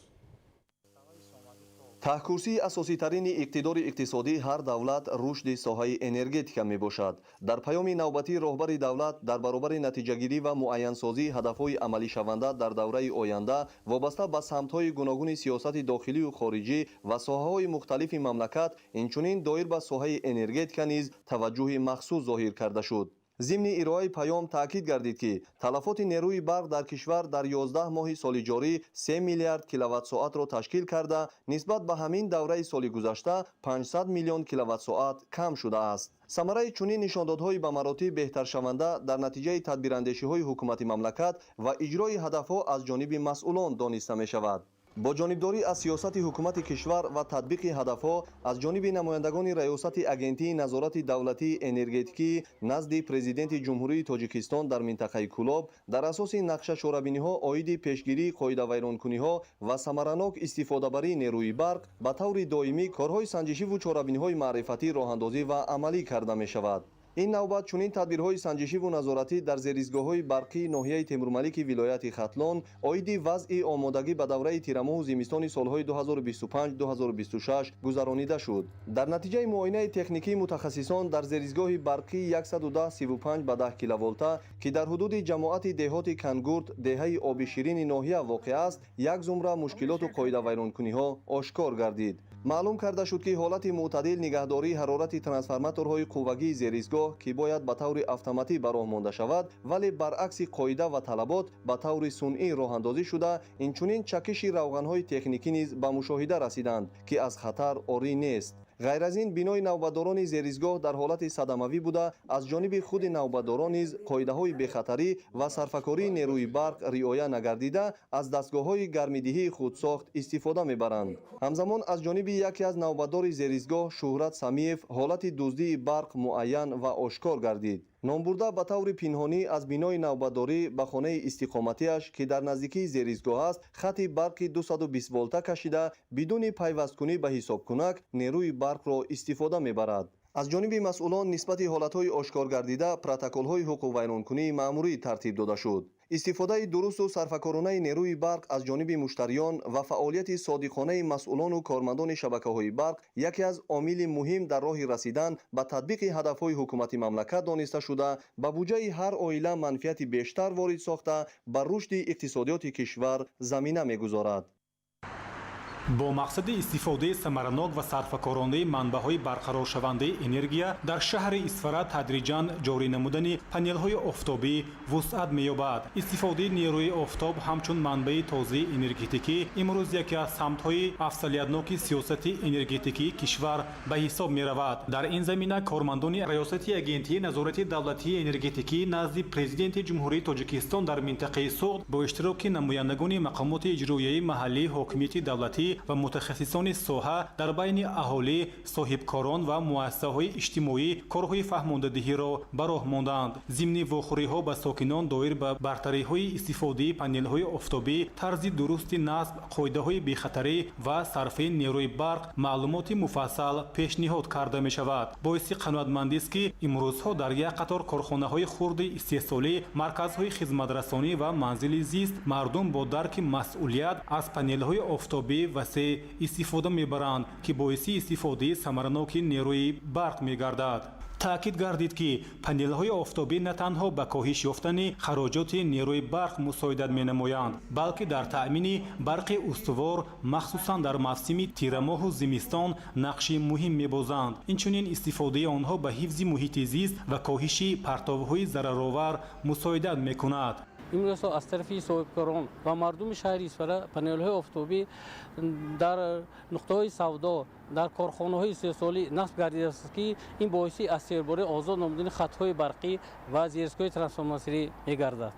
Таҳкурсии асоситарини иқтидори иқтисодии ҳар давлат рушди соҳаи энергетика мебошад. Дар паёми навбатии роҳбари давлат дар баробари натиҷагирӣ ва муайянсозии ҳадафҳои амалишаванда дар давраи оянда вобаста ба самтҳои гуногуни сиёсати дохилию хориҷӣ ва соҳаҳои мухталифи мамлакат, инчунин доир ба соҳаи энергетика низ таваҷҷӯҳи махсус зоҳир карда шуд. Зимни ироаи паём таъкид гардид, ки талафоти нерӯи барқ дар кишвар дар 11 моҳи соли ҷорӣ 3 миллиард киловатт-соатро ташкил карда, нисбат ба ҳамин давраи соли гузашта 500 миллион киловатт-соат кам шудааст. Самараи чунин нишондодҳои ба маротиб беҳтаршаванда дар натиҷаи тадбирандешиҳои ҳукумати мамлакат ва иҷрои ҳадафҳо аз ҷониби масъулон дониста мешавад. Бо ҷонибдорӣ аз сиёсати ҳукумати кишвар ва татбиқи ҳадафҳо аз ҷониби намояндагони Раёсати Агентии назорати давлатии энергетикӣ назди Президенти Ҷумҳурии Тоҷикистон дар минтақаи Кӯлоб дар асоси нақша-чорабиниҳо оиди пешгирии қоидавайронкуниҳо ва самаранок истифодабарии нерӯи барқ ба таври доимӣ корҳои санҷишиву чорабиниҳои маърифатӣ роҳандозӣ ва амалӣ карда мешавад. Ин навбат чунин тадбирҳои санҷишиву назоратӣ дар зеризгоҳҳои барқии ноҳияи Темурмалики вилояти Хатлон оиди вазъи омодагӣ ба давраи тирамоҳу зимистони солҳои 2025-2026 гузаронида шуд. Дар натиҷаи муоинаи техникии мутахассисон дар зеризгоҳи барқии 110,35 ба 10 киловолта, ки дар ҳудуди ҷамоати деҳоти Кангурт, деҳаи оби ширини ноҳия воқеъ аст, як зумра мушкилоту қоидавайронкуниҳо ошкор гардид. Маълум карда шуд, ки ҳолати мӯътадил нигаҳдории ҳарорати трансформаторҳои қуввагии зеризгоҳ, ки бояд ба таври автоматӣ ба роҳ монда шавад, вале баръакси қоида ва талабот ба таври сунъӣ роҳандозӣ шуда, инчунин чакиши равғанҳои техникӣ низ ба мушоҳида расиданд, ки аз хатар орӣ нест. Ғайр аз ин, бинои навбатдорони зеризгоҳ дар ҳолати садамавӣ буда, аз ҷониби худи навбатдорон низ қоидаҳои бехатарӣ ва сарфакории нерӯи барқ риоя нагардида, аз дастгоҳҳои гармидиҳии худсохт истифода мебаранд. Ҳамзамон аз ҷониби яке аз навбатдори зеризгоҳ Шуҳрат Самиев ҳолати дуздии барқ муайян ва ошкор гардид. Номбурда ба таври пинҳонӣ аз бинои навбатдорӣ ба хонаи истиқоматиаш, ки дар наздикии зеризгоҳ аст, хати барқи 220 волта кашида, бидуни пайвасткунӣ ба ҳисобкунак нерӯи барқро истифода мебарад. Аз ҷониби масъулон нисбати ҳолатҳои ошкоргардида протоколҳои ҳуқуқвайронкунии маъмурӣ тартиб дода шуд. Истифодаи дурусту сарфакоронаи нерӯи барқ аз ҷониби муштариён ва фаъолияти содиқонаи масъулону кормандони шабакаҳои барқ яке аз омили муҳим дар роҳи расидан ба татбиқи ҳадафҳои ҳукумати мамлакат дониста шуда, ба буҷаи ҳар оила манфиати бештар ворид сохта, ба рушди иқтисодиёти кишвар замина мегузорад. Бо мақсади истифодаи самаранок ва сарфакоронаи манбаъҳои барқароршавандаи энергия дар шаҳри Исфара тадриҷан ҷорӣ намудани панелҳои офтобӣ вусъат меёбад. Истифодаи нерӯи офтоб ҳамчун манбаи тозаи энергетикӣ имрӯз яке аз самтҳои афзалиятноки сиёсати энергетикии кишвар ба ҳисоб меравад. Дар ин замина кормандони Раёсати Агентии назорати давлатии энергетикӣ назди Президенти Ҷумҳурии Тоҷикистон дар минтақаи Суғд бо иштироки намояндагони мақомоти иҷроияи маҳаллии ҳокимияти давлатӣ ва мутахассисони соҳа дар байни аҳолӣ, соҳибкорон ва муассисаҳои иҷтимоӣ корҳои фаҳмондадиҳиро ба роҳ монданд. Зимни вохӯриҳо ба сокинон доир ба бартариҳои истифодаи панелҳои офтобӣ, тарзи дурусти насб, қоидаҳои бехатарӣ ва сарфаи нерӯи барқ маълумоти муфассал пешниҳод карда мешавад. Боиси қаноатмандист, ки имрӯзҳо дар як қатор корхонаҳои хурди истеҳсолӣ, марказҳои хизматрасонӣ ва манзили зист мардум бо дарки масъулият аз панелҳои офтобӣ васеъ истифода мебаранд, ки боиси истифодаи самараноки нерӯи барқ мегардад. Таъкид гардид, ки панелҳои офтобӣ на танҳо ба коҳиш ёфтани хароҷоти нерӯи барқ мусоидат менамоянд, балки дар таъмини барқи устувор, махсусан дар мавсими тирамоҳу зимистон, нақши муҳим мебозанд. Инчунин истифодаи онҳо ба ҳифзи муҳити зист ва коҳиши партовҳои зараровар мусоидат мекунад. Имрӯз аз тарафи соҳибкорон ва мардуми шаҳри Исфара панелҳои офтобӣ дар нуқтаҳои савдо, дар корхонаҳои истеҳсолӣ насб гардидааст, ки ин боиси аз серборӣ озод намудани хатҳои барқӣ ва зерстгоҳи трансформаторӣ мегардад.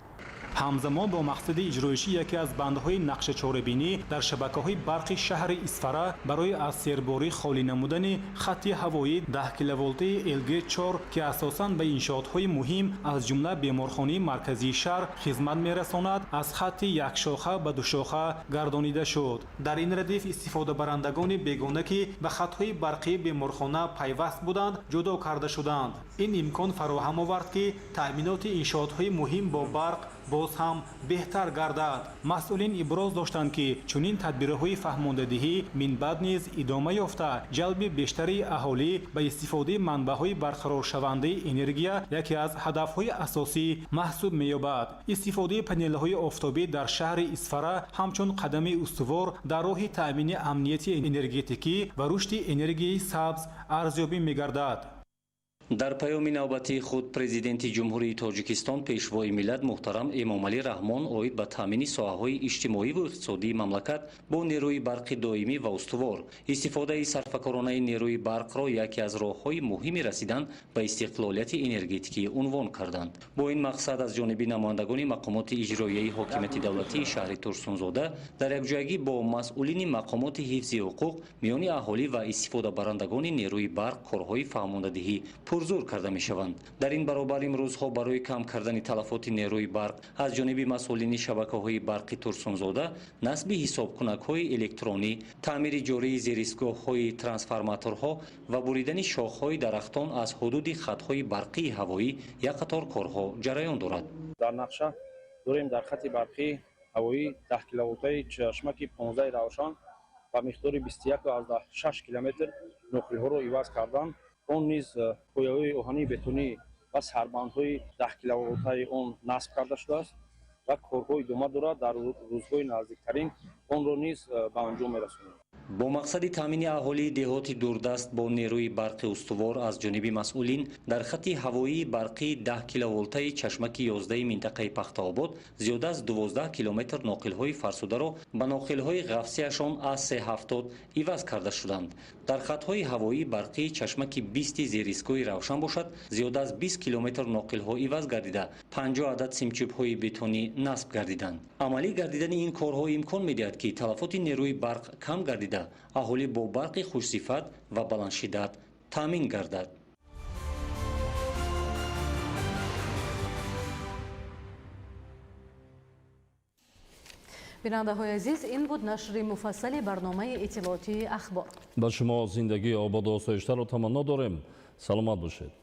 Ҳамзамон бо мақсади иҷроиши яке аз бандҳои нақшачорабинӣ дар шабакаҳои барқи шаҳри Исфара барои аз серборӣ холӣ намудани хатти ҳавоии 10 киловолтаи ЛГ4, ки асосан ба иншоотҳои муҳим аз ҷумла беморхонаи марказии шаҳр хизмат мерасонад, аз хатти якшоха ба душоха гардонида шуд. Дар ин радиф истифодабарандагони бегона, ки ба хатҳои барқии беморхона пайваст буданд, ҷудо карда шуданд. Ин имкон фароҳам овард, ки таъминоти иншоотҳои муҳим бо барқ боз ҳам беҳтар гардад. Масъулин иброз доштанд, ки чунин тадбирҳои фаҳмондадиҳӣ минбаъд низ идома ёфта, ҷалби бештари аҳолӣ ба истифодаи манбаъҳои барқароршавандаи энергия яке аз ҳадафҳои асосӣ маҳсуб меёбад. Истифодаи панелҳои офтобӣ дар шаҳри Исфара ҳамчун қадами устувор дар роҳи таъмини амнияти энергетикӣ ва рушди энергияи сабз арзёбӣ мегардад. Дар паёми навбатии худ Президенти Ҷумҳурии Тоҷикистон, Пешвои миллат муҳтарам Эмомалӣ Раҳмон оид ба таъмини соҳаҳои иҷтимоӣ ва иқтисодии мамлакат бо нерӯи барқи доимӣ ва устувор, истифодаи сарфакоронаи нерӯи барқро яке аз роҳҳои муҳими расидан ба истиқлолияти энергетикӣ унвон карданд. Бо ин мақсад аз ҷониби намояндагони мақомоти иҷроияи ҳокимияти давлатии шаҳри Турсунзода дар якҷоягӣ бо масъулини мақомоти ҳифзи ҳуқуқ миёни аҳолӣ ва истифодабарандагони нерӯи барқ корҳои фаҳмондадиҳӣ пурзур карда мешаванд. Дар ин баробар имрӯзҳо барои кам кардани талафоти нерӯи барқ аз ҷониби масъулини шабакаҳои барқи Турсунзода насби ҳисобкунакҳои электронӣ, таъмири ҷории зеристгоҳҳои трансформаторҳо ва буридани шохҳои дарахтон аз ҳудуди хатҳои барқии ҳавоӣ як қатор корҳо ҷараён дорад. Дар нақша дорем дар хати барқии ҳавоӣ 10 киловолтаи чашмаки 15 Равшан ба миқдори 21,6 километр ноқилҳоро иваз кардан. Он низ пояҳои оҳании бетонӣ ва сарбандҳои 10 киловолтаи он насб карда шудааст ва корҳо идома дорад. Дар рӯзҳои наздиктарин онро низ ба анҷом мерасонем. Бо мақсади таъмини аҳолии деҳоти дурдаст бо нерӯи барқи устувор аз ҷониби масъулин дар хати ҳавоии барқии 10 киловолтаи чашмаки 11 минтақаи Пахтаобод зиёда аз 12 километр ноқилҳои фарсударо ба ноқилҳои ғафсияшон АС70 иваз карда шуданд. Дар хатҳои ҳавоии барқии чашмаки 20 зеристгоҳи Равшан бошад, зиёда аз 20 километр ноқилҳо иваз гардида, 50 адад симчӯбҳои бетонӣ насб гардиданд. Амалӣ гардидани ин корҳо имкон медиҳад, ки талафоти нерӯи барқ кам гардида, аҳолӣ бо барқи хушсифат ва баландшиддат таъмин гардад. Бинандаҳои азиз, ин буд нашри муфассали барномаи иттилоотии Ахбор. Ба шумо зиндагии ободу осоиштаро таманно дорем. Саломат бошед.